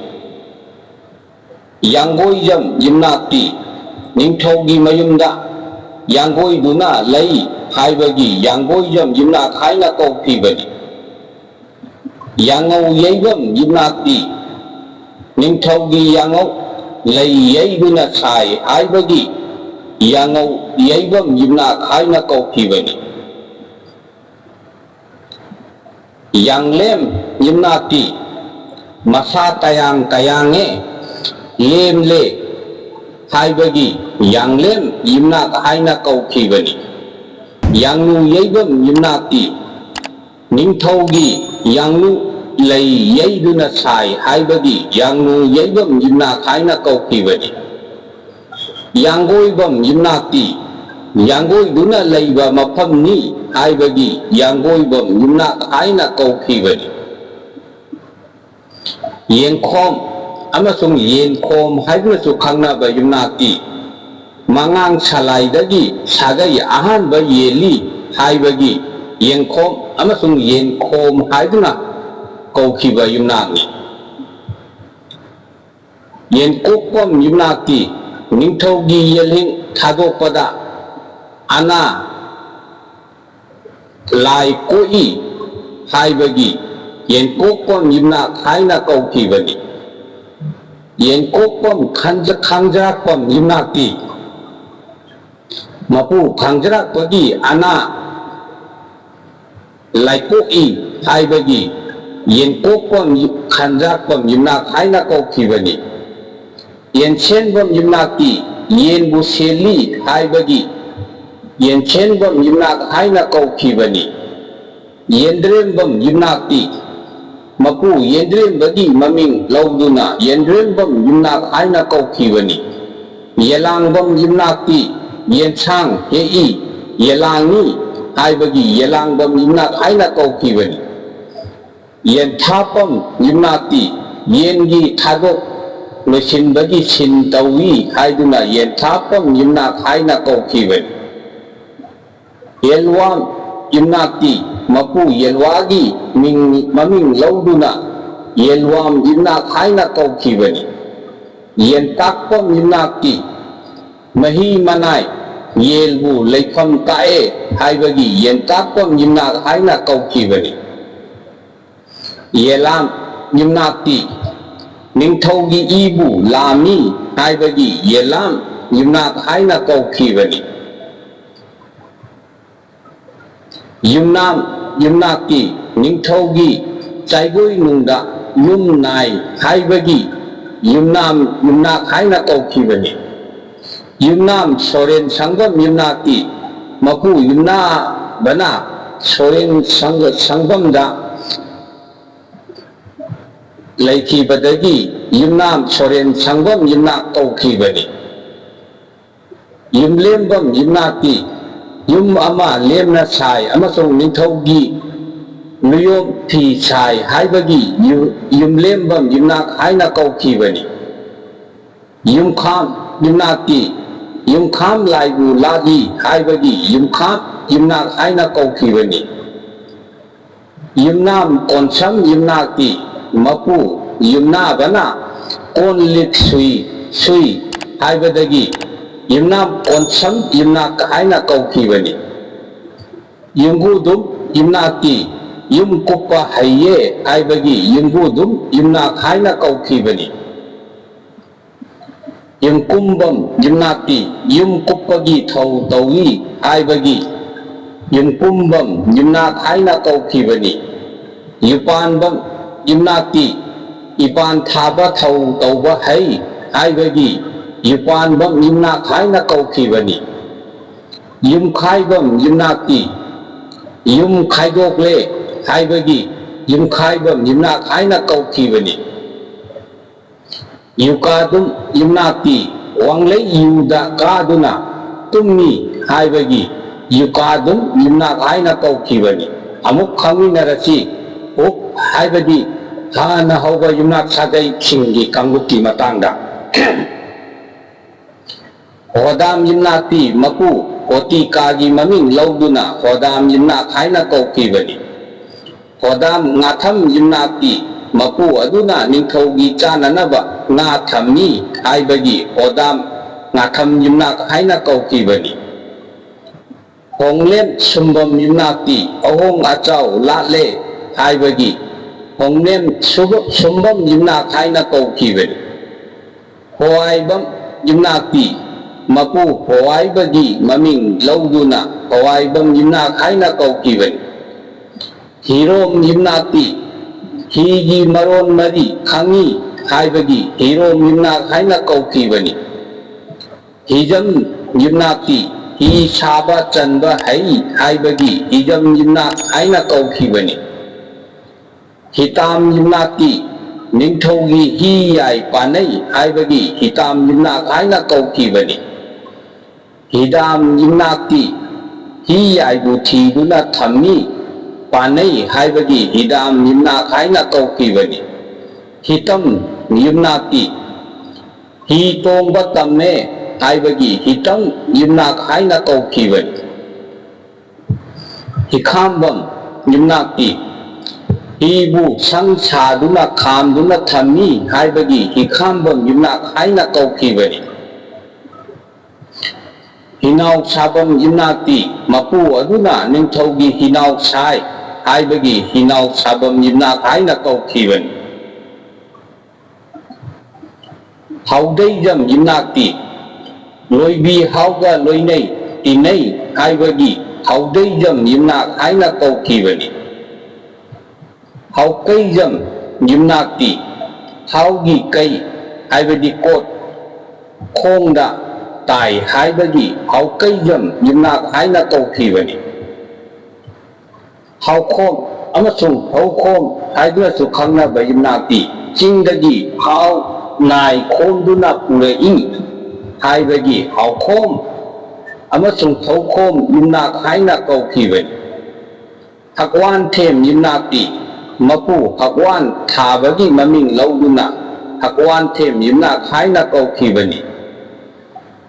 ꯌꯥꯡꯒꯣꯏꯖꯝ ꯌꯨꯝꯅꯥꯛꯇꯤ ꯅꯤꯡꯊꯧꯒꯤ ꯃꯌꯨꯝꯗ ꯌꯥꯡꯒꯣꯏꯗꯨꯅ ꯂꯩ ꯍꯥꯏꯕꯒꯤ ꯌꯥꯡꯒꯣꯏꯖꯝ ꯌꯨꯝꯅꯥꯛ ꯍꯥꯏꯅ ꯀꯧꯈꯤꯕꯅꯤ꯫ ꯌꯥꯉꯧ ꯌꯩꯕꯝ ꯌꯨꯝꯅꯥꯛꯇꯤ ꯅꯤꯡꯊꯧꯒꯤ ꯌꯥꯉꯧ ꯂꯩ ꯌꯩꯗꯨꯅ ꯁꯥꯏ ꯍꯥꯏꯕꯒꯤ ꯌꯥꯉꯧ ꯌꯩꯕꯝ ꯌꯨꯝꯅꯥꯛ ꯍꯥꯏꯅ ꯀꯧꯈꯤꯕꯅꯤ꯫ ꯌꯥꯡꯂꯦꯝ ꯌꯨꯝꯅꯥꯛꯇꯤ ꯃꯁꯥ ꯇꯌꯥꯡ ꯇꯌꯥꯡꯉꯦ, ꯂꯦꯝꯂꯦ ꯍꯥꯏꯕꯒꯤ ꯌꯥꯡꯂꯦꯝ ꯌꯨꯝꯅꯥꯛ ꯍꯥꯏꯅ ꯀꯧꯈꯤꯕꯅꯤ꯫ ꯌꯥꯡꯂꯨ ꯌꯩꯕꯝ ꯌꯨꯝꯅꯥꯛꯇꯤ ꯅꯤꯡꯊꯧꯒꯤ ꯌꯥꯡꯂꯨ ꯂꯩ ꯌꯩꯗꯨꯅ ꯁꯥꯏ ꯍꯥꯏꯕꯒꯤ ꯌꯥꯡꯂꯨ ꯌꯩꯐꯝ ꯌꯨꯝꯅꯥꯛ ꯍꯥꯏꯅ ꯀꯧꯈꯤꯕꯅꯤ꯫ ꯌꯥꯡꯒꯣꯏꯐꯝ ꯌꯨꯝꯅꯥꯛꯇꯤ ꯌꯥꯡꯒꯣꯏꯗꯨꯅ ꯂꯩꯕ ꯃꯐꯝꯅꯤ ꯍꯥꯏꯕꯒꯤ ꯌꯥꯡꯒꯣꯏꯐꯝ ꯌꯨꯝꯅꯥꯛ ꯍꯥꯏꯅ ꯀꯧꯈꯤꯕꯅꯤ꯫ ꯌꯦꯡꯈꯣꯝ ꯑꯃꯁꯨꯡ ꯌꯦꯟꯈꯣꯝ ꯍꯥꯏꯗꯨꯅꯁꯨ ꯈꯪꯅꯕ ꯌꯨꯝꯅꯥꯛꯇꯤ ꯃꯉꯥꯡ ꯁꯂꯥꯏꯗꯒꯤ ꯁꯥꯒꯩ ꯑꯍꯥꯟꯕ ꯌꯦꯜꯂꯤ ꯍꯥꯏꯕꯒꯤ ꯌꯦꯡꯈꯣꯝ ꯑꯃꯁꯨꯡ ꯌꯦꯟꯈꯣꯝ ꯍꯥꯏꯗꯨꯅ ꯀꯧꯈꯤꯕ ꯌꯨꯝꯅꯥꯛꯅꯤ꯫ ꯌꯦꯟꯀꯣꯛꯄꯝ ꯌꯨꯝꯅꯥꯛꯇꯤ ꯅꯤꯡꯊꯧꯒꯤ ꯌꯦꯜꯍꯤꯡ ꯊꯥꯗꯣꯛꯄꯗ ꯑꯅꯥ ꯂꯥꯏ ꯀꯣꯛꯏ ꯍꯥꯏꯕꯒꯤ ꯌꯦꯟꯀꯣꯛꯄꯝ ꯌꯨꯝꯅꯥꯛ ꯍꯥꯏꯅ ꯀꯧꯈꯤꯕꯅꯤ꯫ ꯌꯦꯟꯀꯣꯛꯄꯝ ꯈꯥꯡꯖ-, ꯈꯥꯡꯖꯔꯥꯛꯄꯝ ꯌꯨꯝꯅꯥꯛꯇꯤ ꯃꯄꯨ ꯈꯥꯡꯖꯔꯥꯛꯄꯒꯤ ꯑꯅꯥ ꯂꯥꯏꯀꯣꯛꯏ ꯍꯥꯏꯕꯒꯤ ꯌꯦꯟꯀꯣꯛꯄꯝ ꯈꯥꯡꯖꯔꯥꯛꯄꯝ ꯌꯨꯝꯅꯥꯛ ꯍꯥꯏꯅ ꯀꯧꯈꯤꯕꯅꯤ꯫ ꯌꯦꯟꯁꯦꯟꯕꯝ ꯌꯨꯝꯅꯥꯛꯇꯤ ꯌꯦꯟꯕꯨ ꯁꯦꯜꯂꯤ ꯍꯥꯏꯕꯒꯤ ꯌꯦꯟꯁꯦꯟꯕꯝ ꯌꯨꯝꯅꯥꯛ ꯍꯥꯏꯅ ꯀꯧꯈꯤꯕꯅꯤ꯫ ꯌꯦꯟꯗ꯭ꯔꯦꯝꯕꯝ ꯌꯨꯝꯅꯥꯛꯇꯤ ꯃꯄꯨ ꯌꯦꯟꯗ꯭ꯔꯦꯝꯕꯒꯤ ꯃꯃꯤꯡ ꯂꯧꯗꯨꯅ ꯌꯦꯟꯗ꯭ꯔꯦꯝꯕꯝ ꯌꯨꯝꯅꯥꯛ ꯍꯥꯏꯅ ꯀꯧꯈꯤꯕꯅꯤ꯫ ꯌꯦꯂꯥꯡꯕꯝ ꯌꯨꯝꯅꯥꯛꯇꯤ ꯌꯦꯟꯁꯥꯡ ꯍꯦꯛꯏ, ꯌꯦꯂꯥꯡꯉꯤ ꯍꯥꯏꯕꯒꯤ ꯌꯦꯂꯥꯡꯕꯝ ꯌꯨꯝꯅꯥꯛ ꯍꯥꯏꯅ ꯀꯧꯈꯤꯕꯅꯤ꯫ ꯌꯦꯟꯊꯥꯞꯄꯝ ꯌꯨꯝꯅꯥꯛꯇꯤ ꯌꯦꯟꯒꯤ ꯊꯥꯗꯣꯛ ꯂꯣꯏꯁꯤꯟꯕꯒꯤ ꯁꯤꯟ ꯇꯧꯏ ꯍꯥꯏꯗꯨꯅ ꯌꯦꯟꯊꯥꯞꯄꯝ ꯌꯨꯝꯅꯥꯛ ꯍꯥꯏꯅ ꯀꯧꯈꯤꯕꯅꯤ꯫ ꯌꯦꯜꯋꯥꯝ ꯌꯨꯝꯅꯥꯛꯇꯤ ꯃꯄꯨ ꯌꯦꯜꯋꯥꯒꯤ ꯃꯤꯡ, ꯃꯃꯤꯡ ꯂꯧꯗꯨꯅ ꯌꯦꯜꯋꯥꯝ ꯌꯨꯝꯅꯥꯛ ꯍꯥꯏꯅ ꯀꯧꯈꯤꯕꯅꯤ꯫ ꯌꯦꯟꯇꯥꯛꯄꯝ ꯌꯨꯝꯅꯥꯛꯇꯤ ꯃꯍꯤ ꯃꯅꯥꯏ ꯌꯦꯜꯕꯨ ꯂꯩꯐꯝ ꯇꯥꯛꯑꯦ ꯍꯥꯏꯕꯒꯤ ꯌꯦꯟꯇꯥꯛꯄꯝ ꯌꯨꯝꯅꯥꯛ ꯍꯥꯏꯅ ꯀꯧꯈꯤꯕꯅꯤ꯫ ꯌꯦꯂꯥꯝ ꯌꯨꯝꯅꯥꯛꯇꯤ ꯅꯤꯡꯊꯧꯒꯤ ꯏꯕꯨ ꯂꯥꯝꯃꯤ ꯍꯥꯏꯕꯒꯤ ꯌꯦꯂꯥꯝ ꯌꯨꯝꯅꯥꯛ ꯍꯥꯏꯅ ꯀꯧꯈꯤꯕꯅꯤ꯫ ꯌꯨꯝꯅꯥꯝ ꯌꯨꯝꯅꯥꯛꯇꯤ ꯅꯤꯡꯊꯧꯒꯤ ꯆꯥꯏꯒꯣꯏꯅꯨꯡꯗ ꯌꯨꯝ ꯅꯥꯏ ꯍꯥꯏꯕꯒꯤ ꯌꯨꯝꯅꯥꯝ ꯌꯨꯝꯅꯥꯛ ꯍꯥꯏꯅ ꯀꯧꯈꯤꯕꯅꯤ꯫ ꯌꯨꯝꯅꯥꯝ ꯁꯣꯔꯦꯟ ꯁꯪꯕꯝ ꯌꯨꯝꯅꯥꯛꯇꯤ ꯃꯄꯨ ꯌꯨꯝꯅꯥꯕꯅ ꯁꯣꯔꯦꯟ ꯁꯪ-, ꯁꯪꯕꯝꯗ ꯂꯩꯈꯤꯕꯗꯒꯤ ꯌꯨꯝꯅꯥꯝ ꯁꯣꯔꯦꯟ ꯁꯪꯕꯝ ꯌꯨꯝꯅꯥꯛ ꯀꯧꯈꯤꯕꯅꯤ꯫ ꯌꯨꯝꯂꯦꯝꯕꯝ ꯌꯨꯝꯅꯥꯛꯇꯤ ꯌꯨꯝ ꯑꯃ ꯂꯦꯝꯅ ꯁꯥꯏ ꯑꯃꯁꯨꯡ ꯅꯤꯡꯊꯧꯒꯤ ꯃꯤꯌꯣꯝ ꯐꯤ ꯁꯥꯏ ꯍꯥꯏꯕꯒꯤ ꯌꯨ-, ꯌꯨꯝꯂꯦꯝꯕꯝ ꯌꯨꯝꯅꯥꯛ ꯍꯥꯏꯅ ꯀꯧꯈꯤꯕꯅꯤ꯫ ꯌꯨꯝꯈꯥꯝ ꯌꯨꯝꯅꯥꯛꯇꯤ ꯌꯨꯝꯈꯥꯝ ꯂꯥꯏꯕꯨ ꯂꯥꯠꯂꯤ ꯍꯥꯏꯕꯒꯤ ꯌꯨꯝꯈꯥꯝ ꯌꯨꯝꯅꯥꯛ ꯍꯥꯏꯅ ꯀꯧꯈꯤꯕꯅꯤ꯫ ꯌꯨꯝꯅꯥꯝ ꯀꯣꯟꯁꯝ ꯌꯨꯝꯅꯥꯛꯇꯤ ꯃꯄꯨ ꯌꯨꯝꯅꯥꯕꯅ ꯀꯣꯟ ꯂꯤꯛ ꯁꯨꯏ, ꯁꯨꯏ ꯍꯥꯏꯕꯗꯒꯤ ꯌꯨꯝꯅꯥꯝ ꯀꯣꯟꯁꯝ ꯌꯨꯝꯅꯥꯛ ꯍꯥꯏꯅ ꯀꯧꯈꯤꯕꯅꯤ꯫ ꯌꯨꯝꯕꯨꯗꯨꯝ ꯌꯨꯝꯅꯥꯛꯇꯤ ꯌꯨꯝ ꯀꯨꯞꯄ ꯍꯩꯌꯦ ꯍꯥꯏꯕꯒꯤ ꯌꯨꯝꯕꯨꯗꯨꯝ ꯌꯨꯝꯅꯥꯛ ꯍꯥꯏꯅ ꯀꯧꯈꯤꯕꯅꯤ꯫ ꯌꯨꯝꯀꯨꯝꯕꯝ ꯌꯨꯝꯅꯥꯛꯇꯤ ꯌꯨꯝ ꯀꯨꯞꯄꯒꯤ ꯊꯧ ꯇꯧꯏ ꯍꯥꯏꯕꯒꯤ ꯌꯨꯝꯀꯨꯝꯕꯝ ꯌꯨꯝꯅꯥꯛ ꯍꯥꯏꯅ ꯀꯧꯈꯤꯕꯅꯤ꯫ ꯌꯨꯄꯥꯟꯕꯝ ꯌꯨꯝꯅꯥꯛꯇꯤ ꯏꯄꯥꯟ ꯊꯥꯕ ꯊꯧ ꯇꯧꯕ ꯍꯩ ꯍꯥꯏꯕꯒꯤ ꯌꯨꯄꯥꯟꯕꯝ ꯌꯨꯝꯅꯥꯛ ꯍꯥꯏꯅ ꯀꯧꯈꯤꯕꯅꯤ꯫ ꯌꯨꯝꯈꯥꯏꯕꯝ ꯌꯨꯝꯅꯥꯛꯇꯤ ꯌꯨꯝ ꯈꯥꯏꯗꯣꯛꯂꯦ ꯍꯥꯏꯕꯒꯤ ꯌꯨꯝꯈꯥꯏꯕꯝ ꯌꯨꯝꯅꯥꯛ ꯍꯥꯏꯅ ꯀꯧꯈꯤꯕꯅꯤ꯫ ꯌꯨꯀꯥꯗꯨꯝ ꯌꯨꯝꯅꯥꯛꯇꯤ ꯋꯥꯡꯂꯩ ꯌꯨꯗ ꯀꯥꯗꯨꯅ ꯇꯨꯝꯃꯤ ꯍꯥꯏꯕꯒꯤ ꯌꯨꯀꯥꯗꯨꯝ ꯌꯨꯝꯅꯥꯛ ꯍꯥꯏꯅ ꯀꯧꯈꯤꯕꯅꯤ꯫ ꯑꯃꯨꯛ ꯈꯪꯃꯤꯟꯅꯔꯁꯤ꯫ ꯎꯞ ꯍꯥꯏꯕꯗꯤ ꯍꯥꯟꯅ ꯍꯧꯕ ꯌꯨꯝꯅꯥꯛ ꯁꯥꯒꯩꯁꯤꯡꯒꯤ ꯀꯥꯡꯂꯨꯞꯀꯤ ꯃꯇꯥꯡꯗ꯫ ꯍꯣꯗꯥꯝ ꯌꯨꯝꯅꯥꯛꯇꯤ ꯃꯄꯨ ꯀꯣꯇꯤꯀꯥꯒꯤ ꯃꯃꯤꯡ ꯂꯧꯗꯨꯅ ꯍꯣꯗꯥꯝ ꯌꯨꯝꯅꯥꯛ ꯍꯥꯏꯅ ꯀꯧꯈꯤꯕꯅꯤ꯫ ꯍꯣꯗꯥꯝ ꯉꯥꯊꯝ ꯌꯨꯝꯅꯥꯛꯇꯤ ꯃꯄꯨ ꯑꯗꯨꯅ ꯅꯤꯡꯊꯧꯒꯤ ꯆꯥꯅꯅꯕ ꯉꯥ ꯊꯝꯃꯤ ꯍꯥꯏꯕꯒꯤ ꯍꯣꯗꯥꯝ ꯉꯥꯊꯝ ꯌꯨꯝꯅꯥꯛ ꯍꯥꯏꯅ ꯀꯧꯈꯤꯕꯅꯤ꯫ ꯍꯣꯡꯂꯦꯝ ꯁꯨꯝꯕꯝ ꯌꯨꯝꯅꯥꯛꯇꯤ ꯑꯍꯣꯡ ꯑꯆꯥꯎ ꯂꯥꯠꯂꯦ ꯍꯥꯏꯕꯒꯤ ꯍꯣꯡꯂꯦꯝ ꯁꯨꯕ-, ꯁꯨꯝꯕꯝ ꯌꯨꯝꯅꯥꯛ ꯍꯥꯏꯅ ꯀꯧꯈꯤꯕꯅꯤ꯫ ꯍꯣꯋꯥꯏꯕꯝ ꯌꯨꯝꯅꯥꯛꯇꯤ ꯃꯄꯨ ꯍꯣꯋꯥꯏꯕꯒꯤ ꯃꯃꯤꯡ ꯂꯧꯗꯨꯅ ꯍꯣꯋꯥꯏꯕꯝ ꯌꯨꯝꯅꯥꯛ ꯍꯥꯏꯅ ꯀꯧꯈꯤꯕꯅꯤ꯫ ꯍꯤꯔꯣꯝ ꯌꯨꯝꯅꯥꯛꯇꯤ ꯍꯤꯒꯤ ꯃꯔꯣꯟ ꯃꯔꯤ ꯈꯪꯏ ꯍꯥꯏꯕꯒꯤ ꯍꯤꯔꯣꯝ ꯌꯨꯝꯅꯥꯛ ꯍꯥꯏꯅ ꯀꯧꯈꯤꯕꯅꯤ꯫ ꯍꯤꯖꯝ ꯌꯨꯝꯅꯥꯛꯇꯤ ꯍꯤ ꯁꯥꯕ ꯆꯟꯕ ꯍꯩ ꯍꯥꯏꯕꯒꯤ ꯍꯤꯗꯝ ꯌꯨꯝꯅꯥꯛ ꯍꯥꯏꯅ ꯀꯧꯈꯤꯕꯅꯤ꯫ ꯍꯤꯇꯥꯝ ꯌꯨꯝꯅꯥꯛꯇꯤ ꯅꯤꯡꯊꯧꯒꯤ ꯍꯤ ꯌꯥꯏ ꯄꯥꯅꯩ ꯍꯥꯏꯕꯒꯤ ꯍꯤꯇꯥꯝ ꯌꯨꯝꯅꯥꯛ ꯍꯥꯏꯅ ꯀꯧꯈꯤꯕꯅꯤ꯫ ꯍꯤꯗꯥꯝ ꯌꯨꯝꯅꯥꯛꯇꯤ ꯍꯤ ꯌꯥꯏꯕꯨ ꯊꯤꯗꯨꯅ ꯊꯝꯃꯤ ꯄꯥꯅꯩ ꯍꯥꯏꯕꯒꯤ ꯍꯤꯗꯥꯝ ꯌꯨꯝꯅꯥꯛ ꯍꯥꯏꯅ ꯀꯧꯈꯤꯕꯅꯤ꯫ ꯍꯤꯇꯝ ꯌꯨꯝꯅꯥꯛꯇꯤ ꯍꯤ ꯇꯣꯡꯕ ꯇꯝꯃꯦ ꯍꯥꯏꯕꯒꯤ ꯍꯤꯇꯝ ꯌꯨꯝꯅꯥꯛ ꯍꯥꯏꯅ ꯀꯧꯈꯤꯕꯅꯤ꯫ ꯍꯤꯈꯥꯝꯕꯝ ꯌꯨꯝꯅꯥꯛꯇꯤ ꯍꯤꯕꯨ ꯁꯪ ꯁꯥꯗꯨꯅ ꯈꯥꯝꯗꯨꯅ ꯊꯝꯃꯤ ꯍꯥꯏꯕꯒꯤ ꯍꯤꯈꯥꯝꯕꯝ ꯌꯨꯝꯅꯥꯛ ꯍꯥꯏꯅ ꯀꯧꯈꯤꯕꯅꯤ꯫ ꯍꯤꯅꯥꯎ ꯁꯥꯕꯝ ꯌꯨꯝꯅꯥꯛꯇꯤ ꯃꯄꯨ ꯑꯗꯨꯅ ꯅꯤꯡꯊꯧꯒꯤ ꯍꯤꯅꯥꯎ ꯁꯥꯏ ꯍꯥꯏꯕꯒꯤ ꯍꯤꯅꯥꯎ ꯁꯥꯕꯝ ꯌꯨꯝꯅꯥꯛ ꯍꯥꯏꯅ ꯀꯧꯈꯤꯕꯅꯤ꯫ ꯍꯥꯎꯗꯩꯖꯝ ꯌꯨꯝꯅꯥꯛꯇꯤ ꯂꯣꯏꯕꯤ ꯍꯥꯎꯒ ꯂꯣꯏꯅꯩ ꯇꯤꯟꯅꯩ ꯍꯥꯏꯕꯒꯤ ꯍꯥꯎꯗꯩꯖꯝ ꯌꯨꯝꯅꯥꯛ ꯍꯥꯏꯅ ꯀꯧꯈꯤꯕꯅꯤ꯫ ꯍꯥꯎꯀꯩꯖꯝ ꯌꯨꯝꯅꯥꯛꯇꯤ ꯍꯥꯎꯒꯤ ꯀꯩ ꯍꯥꯏꯕꯗꯤ ꯀꯣꯠ ꯈꯣꯡꯗ ꯇꯥꯏ ꯍꯥꯏꯕꯒꯤ ꯍꯥꯎꯀꯩꯖꯝ ꯌꯨꯝꯅꯥꯛ ꯍꯥꯏꯅ ꯀꯧꯈꯤꯕꯅꯤ꯫ ꯍꯥꯎꯈꯣꯝ ꯑꯃꯁꯨꯡ ꯍꯧꯈꯣꯝ ꯍꯥꯏꯗꯨꯅꯁꯨ ꯈꯪꯅꯕ ꯌꯨꯝꯅꯥꯛꯇꯤ ꯆꯤꯡꯗꯒꯤ ꯍꯥꯎ ꯅꯥꯏ ꯈꯣꯝꯗꯨꯅ ꯄꯨꯔꯛꯏ ꯍꯥꯏꯕꯒꯤ ꯍꯥꯎꯈꯣꯝ ꯑꯃꯁꯨꯡ ꯊꯧꯈꯣꯝ ꯌꯨꯝꯅꯥꯛ ꯍꯥꯏꯅ ꯀꯧꯈꯤꯕꯅꯤ꯫ ꯍꯛꯋꯥꯟꯊꯦꯝ ꯌꯨꯝꯅꯥꯛꯇꯤ ꯃꯄꯨ ꯍꯛꯋꯥꯟ ꯊꯥꯕꯒꯤ ꯃꯃꯤꯡ ꯂꯧꯗꯨꯅ ꯍꯛꯋꯥꯟꯊꯦꯝ ꯌꯨꯝꯅꯥꯛ ꯍꯥꯏꯅ ꯀꯧꯈꯤꯕꯅꯤ꯫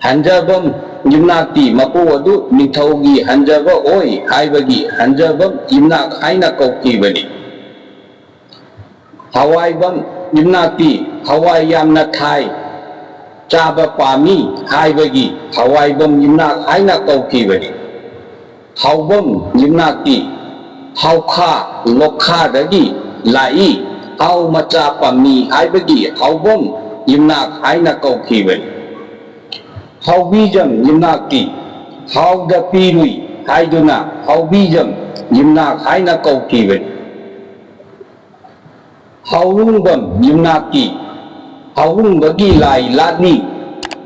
ꯍꯟꯖꯕꯝ ꯌꯨꯝꯅꯥꯛꯇꯤ ꯃꯄꯨ ꯑꯗꯨ ꯅꯤꯡꯊꯧꯒꯤ ꯍꯟꯖꯕ ꯑꯣꯏ ꯍꯥꯏꯕꯒꯤ ꯍꯟꯖꯕꯝ ꯌꯨꯝꯅꯥꯛ ꯍꯥꯏꯅ ꯀꯧꯈꯤꯕꯅꯤ꯫ ꯍꯋꯥꯏꯕꯝ ꯌꯨꯝꯅꯥꯛꯇꯤ ꯍꯋꯥꯏ ꯌꯥꯝꯅ ꯊꯥꯏ, ꯆꯥꯕ ꯄꯥꯝꯃꯤ ꯍꯥꯏꯕꯒꯤ ꯍꯋꯥꯏꯕꯝ ꯌꯨꯝꯅꯥꯛ ꯍꯥꯏꯅ ꯀꯧꯈꯤꯕꯅꯤ꯫ ꯍꯥꯎꯕꯝ ꯌꯨꯝꯅꯥꯛꯇꯤ ꯍꯥꯎꯈꯥ ꯂꯣꯛꯈꯥꯗꯒꯤ ꯂꯥꯛꯏ, ꯍꯥꯎ ꯃꯆꯥ ꯄꯥꯝꯃꯤ ꯍꯥꯏꯕꯒꯤ ꯍꯥꯎꯕꯝ ꯌꯨꯝꯅꯥꯛ ꯍꯥꯏꯅ ꯀꯧꯈꯤꯕꯅꯤ꯫ ꯍꯥꯎꯕꯤꯖꯝ ꯌꯨꯝꯅꯥꯛꯇꯤ ꯍꯥꯎꯗ ꯄꯤꯔꯨꯏ ꯍꯥꯏꯗꯨꯅ ꯍꯥꯎꯕꯤꯖꯝ ꯌꯨꯝꯅꯥꯛ ꯍꯥꯏꯅ ꯀꯧꯈꯤꯕꯅꯤ꯫ ꯍꯥꯎꯔꯨꯡꯕꯝ ꯌꯨꯝꯅꯥꯛꯇꯤ ꯍꯥꯎꯔꯨꯡꯕꯒꯤ ꯂꯥꯏ ꯂꯥꯠꯂꯤ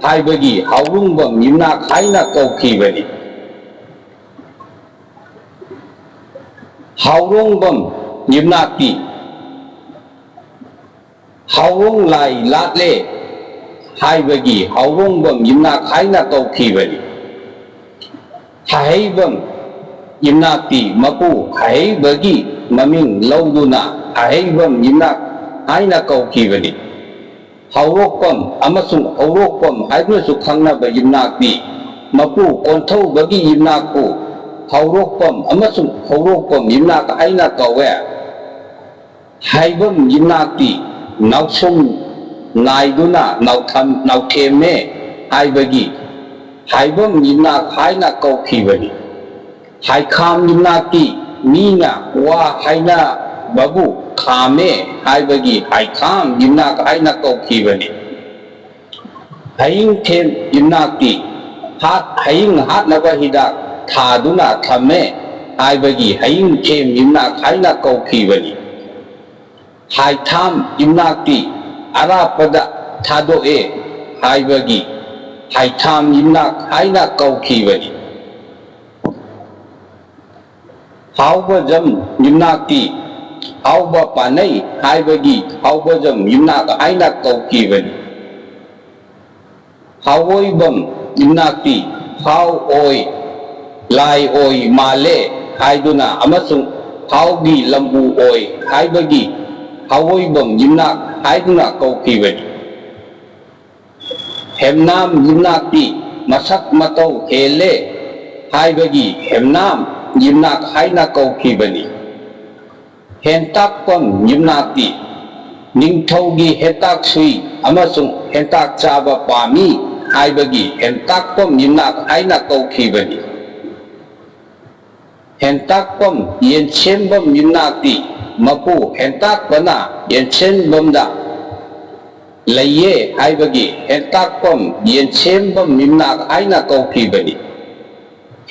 ꯍꯥꯏꯕꯒꯤ ꯍꯥꯎꯔꯣꯡꯕꯝ ꯌꯨꯝꯅꯥꯛ ꯍꯥꯏꯅ ꯀꯧꯈꯤꯕꯅꯤ꯫ ꯍꯥꯎꯔꯣꯡꯕꯝ ꯌꯨꯝꯅꯥꯛꯇꯤ ꯍꯥꯎꯔꯣꯡ ꯂꯥꯏ ꯂꯥꯠꯂꯦ ꯍꯥꯏꯕꯒꯤ ꯍꯥꯎꯔꯣꯡꯕꯝ ꯌꯨꯝꯅꯥꯛ ꯍꯥꯏꯅ ꯀꯧꯈꯤꯕꯅꯤ꯫ ꯍꯍꯩꯕꯝ ꯌꯨꯝꯅꯥꯛꯇꯤ ꯃꯄꯨ ꯍꯍꯩꯕꯒꯤ ꯃꯃꯤꯡ ꯂꯧꯗꯨꯅ ꯍꯍꯩꯕꯝ ꯌꯨꯝꯅꯥꯛ ꯍꯥꯏꯅ ꯀꯧꯈꯤꯕꯅꯤ꯫ ꯍꯧꯔꯣꯛꯄꯝ ꯑꯃꯁꯨꯡ ꯍꯧꯔꯣꯛꯄꯝ ꯍꯥꯏꯗꯨꯅꯁꯨ ꯈꯪꯅꯕ ꯌꯨꯝꯅꯥꯛꯇꯤ ꯃꯄꯨ ꯀꯣꯟꯊꯧꯕꯒꯤ ꯌꯨꯝꯅꯥꯛꯄꯨ ꯍꯧꯔꯣꯛꯄꯝ ꯑꯃꯁꯨꯡ ꯍꯧꯔꯣꯛꯄꯝ ꯌꯨꯝꯅꯥꯛ ꯍꯥꯏꯅ ꯀꯧꯋꯦ꯫ ꯍꯥꯏꯕꯝ ꯌꯨꯝꯅꯥꯛꯇꯤ ꯅꯥꯎꯁꯨꯝ ꯅꯥꯏꯗꯨꯅ ꯅꯥꯎꯊꯝ-, ꯅꯥꯎꯊꯦꯝꯃꯦ ꯍꯥꯏꯕꯒꯤ ꯍꯥꯏꯕꯝ ꯌꯨꯝꯅꯥꯛ ꯍꯥꯏꯅ ꯀꯧꯈꯤꯕꯅꯤ꯫ ꯍꯥꯏꯈꯥꯝ ꯌꯨꯝꯅꯥꯛꯇꯤ ꯃꯤꯅ ꯋꯥ ꯍꯥꯏꯅꯕꯕꯨ ꯈꯥꯝꯃꯦ ꯍꯥꯏꯕꯒꯤ ꯍꯥꯏꯈꯥꯝ ꯌꯨꯝꯅꯥꯛ ꯍꯥꯏꯅ ꯀꯧꯈꯤꯕꯅꯤ꯫ ꯍꯌꯤꯡꯊꯦꯝ ꯌꯨꯝꯅꯥꯛꯇꯤ ꯍꯥꯠ-, ꯍꯌꯤꯡ ꯍꯥꯠꯅꯕ ꯍꯤꯗꯥꯛ ꯊꯥꯗꯨꯅ ꯊꯝꯃꯦ ꯍꯥꯏꯕꯒꯤ ꯍꯌꯤꯡꯊꯦꯝ ꯌꯨꯝꯅꯥꯛ ꯍꯥꯏꯅ ꯀꯧꯈꯤꯕꯅꯤ꯫ ꯍꯥꯏꯊꯥꯝ ꯌꯨꯝꯅꯥꯛꯇꯤ ꯑꯔꯥꯞꯄꯗ ꯊꯥꯗꯣꯛꯑꯦ ꯍꯥꯏꯕꯒꯤ ꯍꯥꯏꯊꯥꯝ ꯌꯨꯝꯅꯥꯛ ꯍꯥꯏꯅ ꯀꯧꯈꯤꯕꯅꯤ꯫ ꯍꯥꯎꯕꯖꯝ ꯌꯨꯝꯅꯥꯛꯇꯤ ꯍꯥꯎꯕ ꯄꯥꯟꯅꯩ ꯍꯥꯏꯕꯒꯤ ꯍꯥꯎꯕꯖꯝ ꯌꯨꯝꯅꯥꯛ ꯍꯥꯏꯅ ꯀꯧꯈꯤꯕꯅꯤ꯫ ꯍꯥꯎꯑꯣꯏꯕꯝ ꯌꯨꯝꯅꯥꯛꯇꯤ ꯍꯥꯎ ꯑꯣꯏ, ꯂꯥꯏ ꯑꯣꯏ ꯃꯥꯜꯂꯦ ꯍꯥꯏꯗꯨꯅ ꯑꯃꯁꯨꯡ ꯍꯥꯎꯒꯤ ꯂꯝꯕꯨ ꯑꯣꯏ ꯍꯥꯏꯕꯒꯤ ꯍꯥꯎꯑꯣꯏꯕꯝ ꯌꯨꯝꯅꯥꯛ ꯍꯥꯏꯗꯨꯅ ꯀꯧꯈꯤꯕꯅꯤ꯫ ꯍꯦꯝꯅꯥꯝ ꯌꯨꯝꯅꯥꯛꯇꯤ ꯃꯁꯛ ꯃꯇꯧ ꯍꯦꯜꯂꯦ ꯍꯥꯏꯕꯒꯤ ꯍꯦꯝꯅꯥꯝ ꯌꯨꯝꯅꯥꯛ ꯍꯥꯏꯅ ꯀꯧꯈꯤꯕꯅꯤ꯫ ꯍꯦꯟꯇꯥꯛꯄꯝ ꯌꯨꯝꯅꯥꯛꯇꯤ ꯅꯤꯡꯊꯧꯒꯤ ꯍꯦꯟꯇꯥꯛ ꯁꯨꯏ ꯑꯃꯁꯨꯡ ꯍꯦꯟꯇꯥꯛ ꯆꯥꯕ ꯄꯥꯝꯃꯤ ꯍꯥꯏꯕꯒꯤ ꯍꯦꯟꯇꯥꯛꯄꯝ ꯌꯨꯝꯅꯥꯛ ꯍꯥꯏꯅ ꯀꯧꯈꯤꯕꯅꯤ꯫ ꯍꯦꯟꯇꯥꯛꯄꯝ ꯌꯦꯟꯁꯦꯝꯕꯝ ꯌꯨꯝꯅꯥꯛꯇꯤ ꯃꯄꯨ ꯍꯦꯟꯇꯥꯛꯄꯅ ꯌꯦꯟꯁꯦꯝꯕꯝꯗ ꯂꯩꯌꯦ ꯍꯥꯏꯕꯒꯤ ꯍꯦꯟꯇꯥꯛꯄꯝ ꯌꯦꯟꯁꯦꯝꯕꯝ ꯌꯨꯝꯅꯥꯛ ꯍꯥꯏꯅ ꯀꯧꯈꯤꯕꯅꯤ꯫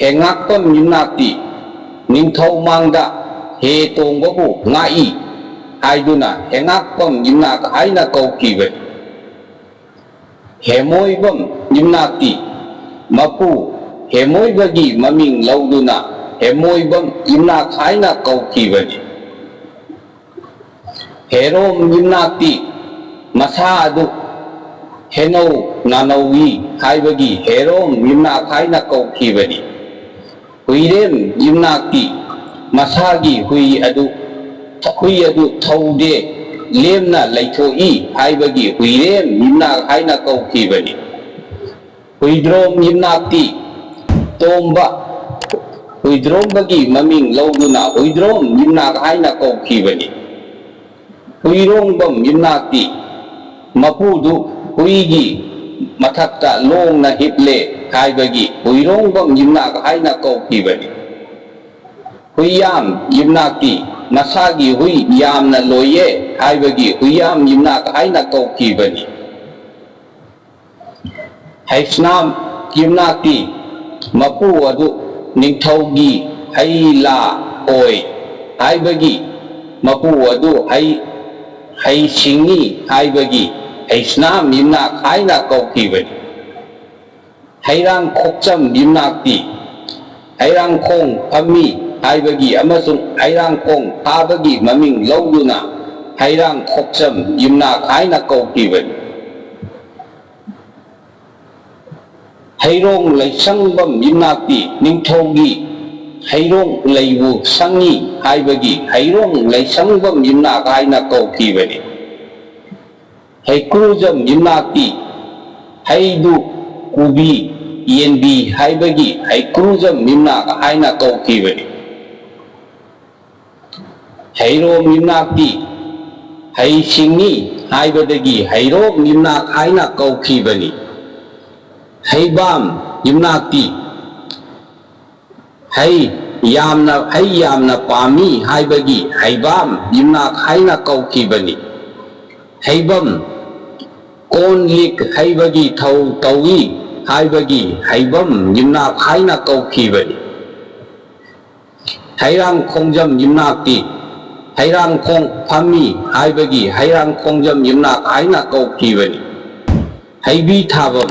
ꯍꯦꯉꯥꯛꯄꯝ ꯌꯨꯝꯅꯥꯛꯇꯤ ꯅꯤꯡꯊꯧ ꯃꯥꯡꯗ ꯍꯦ ꯇꯣꯡꯕꯕꯨ ꯉꯥꯛꯏ ꯍꯥꯏꯗꯨꯅ ꯍꯦꯉꯥꯛꯄꯝ ꯌꯨꯝꯅꯥꯛ ꯍꯥꯏꯅ ꯀꯧꯈꯤꯕꯅꯤ꯫ ꯍꯦꯃꯣꯏꯕꯝ ꯌꯨꯝꯅꯥꯛꯇꯤ ꯃꯄꯨ ꯍꯦꯃꯣꯏꯕꯒꯤ ꯃꯃꯤꯡ ꯂꯧꯗꯨꯅ ꯍꯦꯃꯣꯏꯕꯝ ꯌꯨꯝꯅꯥꯛ ꯍꯥꯏꯅ ꯀꯧꯈꯤꯕꯅꯤ꯫ ꯍꯦꯔꯣꯝ ꯌꯨꯝꯅꯥꯛꯇꯤ ꯃꯁꯥ ꯑꯗꯨ ꯍꯦꯅꯧ ꯅꯥꯅꯧꯏ ꯍꯥꯏꯕꯒꯤ ꯍꯦꯔꯣꯝ ꯌꯨꯝꯅꯥꯛ ꯍꯥꯏꯅ ꯀꯧꯈꯤꯕꯅꯤ꯫ ꯍꯨꯏꯔꯦꯝ ꯌꯨꯝꯅꯥꯛꯇꯤ ꯃꯁꯥꯒꯤ ꯍꯨꯏ ꯑꯗꯨ ꯍꯨꯏ ꯑꯗꯨ ꯊꯧꯗꯦ, ꯂꯦꯝꯅ ꯂꯩꯊꯣꯛꯏ ꯍꯥꯏꯕꯒꯤ ꯍꯨꯏꯔꯦꯝ ꯌꯨꯝꯅꯥꯛ ꯍꯥꯏꯅ ꯀꯧꯈꯤꯕꯅꯤ꯫ ꯍꯨꯏꯗ꯭ꯔꯣꯝ ꯌꯨꯝꯅꯥꯛꯇꯤ ꯇꯣꯝꯕ ꯍꯨꯏꯗ꯭ꯔꯣꯝꯕꯒꯤ ꯃꯃꯤꯡ ꯂꯧꯗꯨꯅ ꯍꯨꯏꯗ꯭ꯔꯣꯝ ꯌꯨꯝꯅꯥꯛ ꯍꯥꯏꯅ ꯀꯧꯈꯤꯕꯅꯤ꯫ ꯍꯨꯏꯔꯣꯡꯕꯝ ꯌꯨꯝꯅꯥꯛꯇꯤ ꯃꯄꯨꯗꯨ ꯍꯨꯏꯒꯤ ꯃꯊꯛꯇ ꯂꯣꯡꯅ ꯍꯤꯞꯂꯦ ꯍꯥꯏꯕꯒꯤ ꯍꯨꯏꯔꯣꯡꯕꯝ ꯌꯨꯝꯅꯥꯛ ꯍꯥꯏꯅ ꯀꯧꯈꯤꯕꯅꯤ꯫ ꯍꯨꯏꯌꯥꯝ ꯌꯨꯝꯅꯥꯛꯇꯤ ꯃꯁꯥꯒꯤ ꯍꯨꯏ ꯌꯥꯝꯅ ꯂꯣꯏꯌꯦ ꯍꯥꯏꯕꯒꯤ ꯍꯨꯏꯌꯥꯝ ꯌꯨꯝꯅꯥꯛ ꯍꯥꯏꯅ ꯀꯧꯈꯤꯕꯅꯤ꯫ ꯍꯩꯁꯅꯥꯝ ꯌꯨꯝꯅꯥꯛꯇꯤ ꯃꯄꯨ ꯑꯗꯨ ꯅꯤꯡꯊꯧꯒꯤ ꯍꯩ ꯂꯥ ꯑꯣꯏ ꯍꯥꯏꯕꯒꯤ ꯃꯄꯨ ꯑꯗꯨ ꯍꯩ ꯍꯩ ꯁꯤꯡꯉꯤ ꯍꯥꯏꯕꯒꯤ ꯍꯩꯁꯅꯥꯝ ꯌꯨꯝꯅꯥꯛ ꯍꯥꯏꯅ ꯀꯧꯈꯤꯕꯅꯤ꯫ ꯍꯩꯔꯥꯡ ꯈꯣꯛꯆꯝ ꯌꯨꯝꯅꯥꯛꯇꯤ ꯍꯩꯔꯥꯡꯈꯣꯡ ꯐꯝꯃꯤ ꯍꯥꯏꯕꯒꯤ ꯑꯃꯁꯨꯡ ꯍꯩꯔꯥꯡꯈꯣꯡ ꯐꯥꯕꯒꯤ ꯃꯃꯤꯡ ꯂꯧꯗꯨꯅ ꯍꯩꯔꯥꯡ ꯈꯣꯛꯆꯝ ꯌꯨꯝꯅꯥꯛ ꯍꯥꯏꯅ ꯀꯧꯈꯤꯕꯅꯤ꯫ ꯍꯩꯔꯣꯡ ꯂꯩꯁꯪꯕꯝ ꯌꯨꯝꯅꯥꯛꯇꯤ ꯅꯤꯡꯊꯧꯒꯤ ꯍꯩꯔꯣꯡ ꯂꯩꯕꯨ ꯁꯪꯉꯤ ꯍꯥꯏꯕꯒꯤ ꯍꯩꯔꯣꯡ ꯂꯩꯁꯪꯕꯝ ꯌꯨꯝꯅꯥꯛ ꯍꯥꯏꯅ ꯀꯧꯈꯤꯕꯅꯤ꯫ ꯍꯩꯀ꯭ꯔꯨꯖꯝ ꯌꯨꯝꯅꯥꯛꯇꯤ ꯍꯩꯗꯨ ꯀꯨꯕꯤ ꯌꯦꯟꯕꯤ ꯍꯥꯏꯕꯒꯤ ꯍꯩꯀ꯭ꯔꯨꯖꯝ ꯌꯨꯝꯅꯥꯛ ꯍꯥꯏꯅ ꯀꯧꯈꯤꯕꯅꯤ꯫ ꯍꯩꯔꯣꯝ ꯌꯨꯝꯅꯥꯛꯇꯤ ꯍꯩ ꯁꯤꯡꯉꯤ ꯍꯥꯏꯕꯗꯒꯤ ꯍꯩꯔꯣꯝ ꯌꯨꯝꯅꯥꯛ ꯍꯥꯏꯅ ꯀꯧꯈꯤꯕꯅꯤ꯫ ꯍꯩꯕꯥꯝ ꯌꯨꯝꯅꯥꯛꯇꯤ ꯍꯩ ꯌꯥꯝꯅ ꯍꯩ ꯌꯥꯝꯅ ꯄꯥꯝꯃꯤ ꯍꯥꯏꯕꯒꯤ ꯍꯩꯕꯥꯝ ꯌꯨꯝꯅꯥꯛ ꯍꯥꯏꯅ ꯀꯧꯈꯤꯕꯅꯤ꯫ ꯍꯩꯕꯝ ꯀꯣꯟ ꯂꯤꯛ ꯍꯩꯕꯒꯤ ꯊꯧ ꯇꯧꯏ ꯍꯥꯏꯕꯒꯤ ꯍꯩꯕꯝ ꯌꯨꯝꯅꯥꯛ ꯍꯥꯏꯅ ꯀꯧꯈꯤꯕꯅꯤ꯫ ꯍꯩꯔꯥꯡ ꯈꯣꯡꯖꯝ ꯌꯨꯝꯅꯥꯛꯇꯤ ꯍꯩꯔꯥꯡꯈꯣꯡ ꯐꯝꯃꯤ ꯍꯥꯏꯕꯒꯤ ꯍꯩꯔꯥꯡ ꯈꯣꯡꯖꯝ ꯌꯨꯝꯅꯥꯛ ꯍꯥꯏꯅ ꯀꯧꯈꯤꯕꯅꯤ꯫ ꯍꯩꯕꯤ ꯊꯥꯐꯝ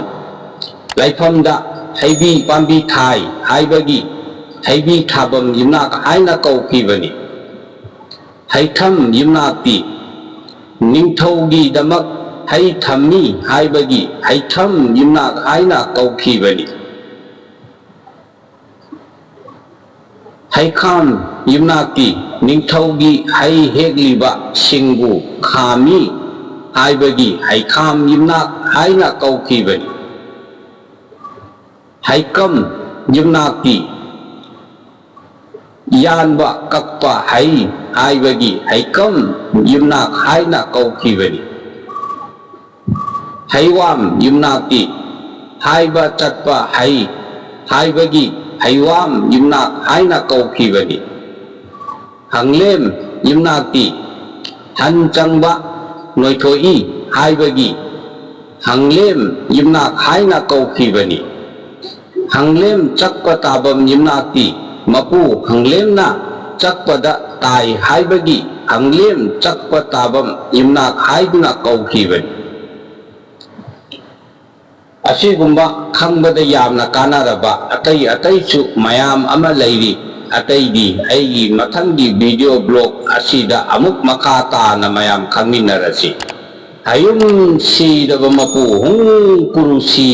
ꯂꯩꯐꯝꯗ ꯍꯩꯕꯤ ꯄꯥꯝꯕꯤ ꯊꯥꯏ ꯍꯥꯏꯕꯒꯤ ꯍꯩꯕꯤ ꯊꯥꯐꯝ ꯌꯨꯝꯅꯥꯛ ꯍꯥꯏꯅ ꯀꯧꯈꯤꯕꯅꯤ꯫ ꯍꯩꯊꯝ ꯌꯨꯝꯅꯥꯛꯇꯤ ꯅꯤꯡꯊꯧꯒꯤꯗꯃꯛ ꯍꯩ ꯊꯝꯃꯤ ꯍꯥꯏꯕꯒꯤ ꯍꯩꯊꯝ ꯌꯨꯝꯅꯥꯛ ꯍꯥꯏꯅ ꯀꯧꯈꯤꯕꯅꯤ꯫ ꯍꯩꯈꯥꯝ ꯌꯨꯝꯅꯥꯛꯇꯤ ꯅꯤꯡꯊꯧꯒꯤ ꯍꯩ ꯍꯦꯛꯂꯤꯕ ꯁꯤꯡꯕꯨ ꯈꯥꯝꯃꯤ ꯍꯥꯏꯕꯒꯤ ꯍꯩꯈꯥꯝ ꯌꯨꯝꯅꯥꯛ ꯍꯥꯏꯅ ꯀꯧꯈꯤꯕꯅꯤ꯫ ꯍꯩꯀꯝ ꯌꯨꯝꯅꯥꯛꯇꯤ ꯌꯥꯟꯕ ꯀꯛꯄ ꯍꯩ ꯍꯥꯏꯕꯒꯤ ꯍꯩꯀꯝ ꯌꯨꯝꯅꯥꯛ ꯍꯥꯏꯅ ꯀꯧꯈꯤꯕꯅꯤ꯫ ꯍꯩꯋꯥꯝ ꯌꯨꯝꯅꯥꯛꯇꯤ ꯍꯥꯏꯕ ꯆꯠꯄ ꯍꯩ ꯍꯥꯏꯕꯒꯤ ꯍꯩꯋꯥꯝ ꯌꯨꯝꯅꯥꯛ ꯍꯥꯏꯅ ꯀꯧꯈꯤꯕꯅꯤ꯫ ꯍꯪꯂꯦꯝ ꯌꯨꯝꯅꯥꯛꯇꯤ ꯍꯟ ꯆꯪꯕ ꯅꯣꯏꯊꯣꯛꯏ ꯍꯥꯏꯕꯒꯤ ꯍꯪꯂꯦꯝ ꯌꯨꯝꯅꯥꯛ ꯍꯥꯏꯅ ꯀꯧꯈꯤꯕꯅꯤ꯫ ꯍꯪꯂꯦꯝ ꯆꯛꯄ ꯇꯥꯕꯝ ꯌꯨꯝꯅꯥꯛꯇꯤ ꯃꯄꯨ ꯍꯪꯂꯦꯝꯅ ꯆꯛꯄꯗ ꯇꯥꯏ ꯍꯥꯏꯕꯒꯤ ꯍꯪꯂꯦꯝ ꯆꯛꯄ ꯇꯥꯕꯝ ꯌꯨꯝꯅꯥꯛ ꯍꯥꯏꯗꯨꯅ ꯀꯧꯈꯤꯕꯅꯤ꯫ ꯑꯁꯤꯒꯨꯝꯕ ꯈꯪꯕꯗ ꯌꯥꯝꯅ ꯀꯥꯟꯅꯔꯕ ꯑꯇꯩ ꯑꯇꯩꯁꯨ ꯃꯌꯥꯝ ꯑꯃ ꯂꯩꯔꯤ꯫ ꯑꯇꯩꯗꯤ ꯑꯩꯒꯤ ꯃꯊꯪꯒꯤ video blog ꯑꯁꯤꯗ ꯑꯃꯨꯛ ꯃꯈꯥ ꯇꯥꯅ ꯃꯌꯥꯝ ꯈꯪꯃꯤꯟꯅꯔꯁꯤ꯫ ꯍꯌꯨꯝ ꯁꯤꯗꯕ ꯃꯄꯨ ꯍꯨꯝ ꯀꯨꯔꯨꯁꯤ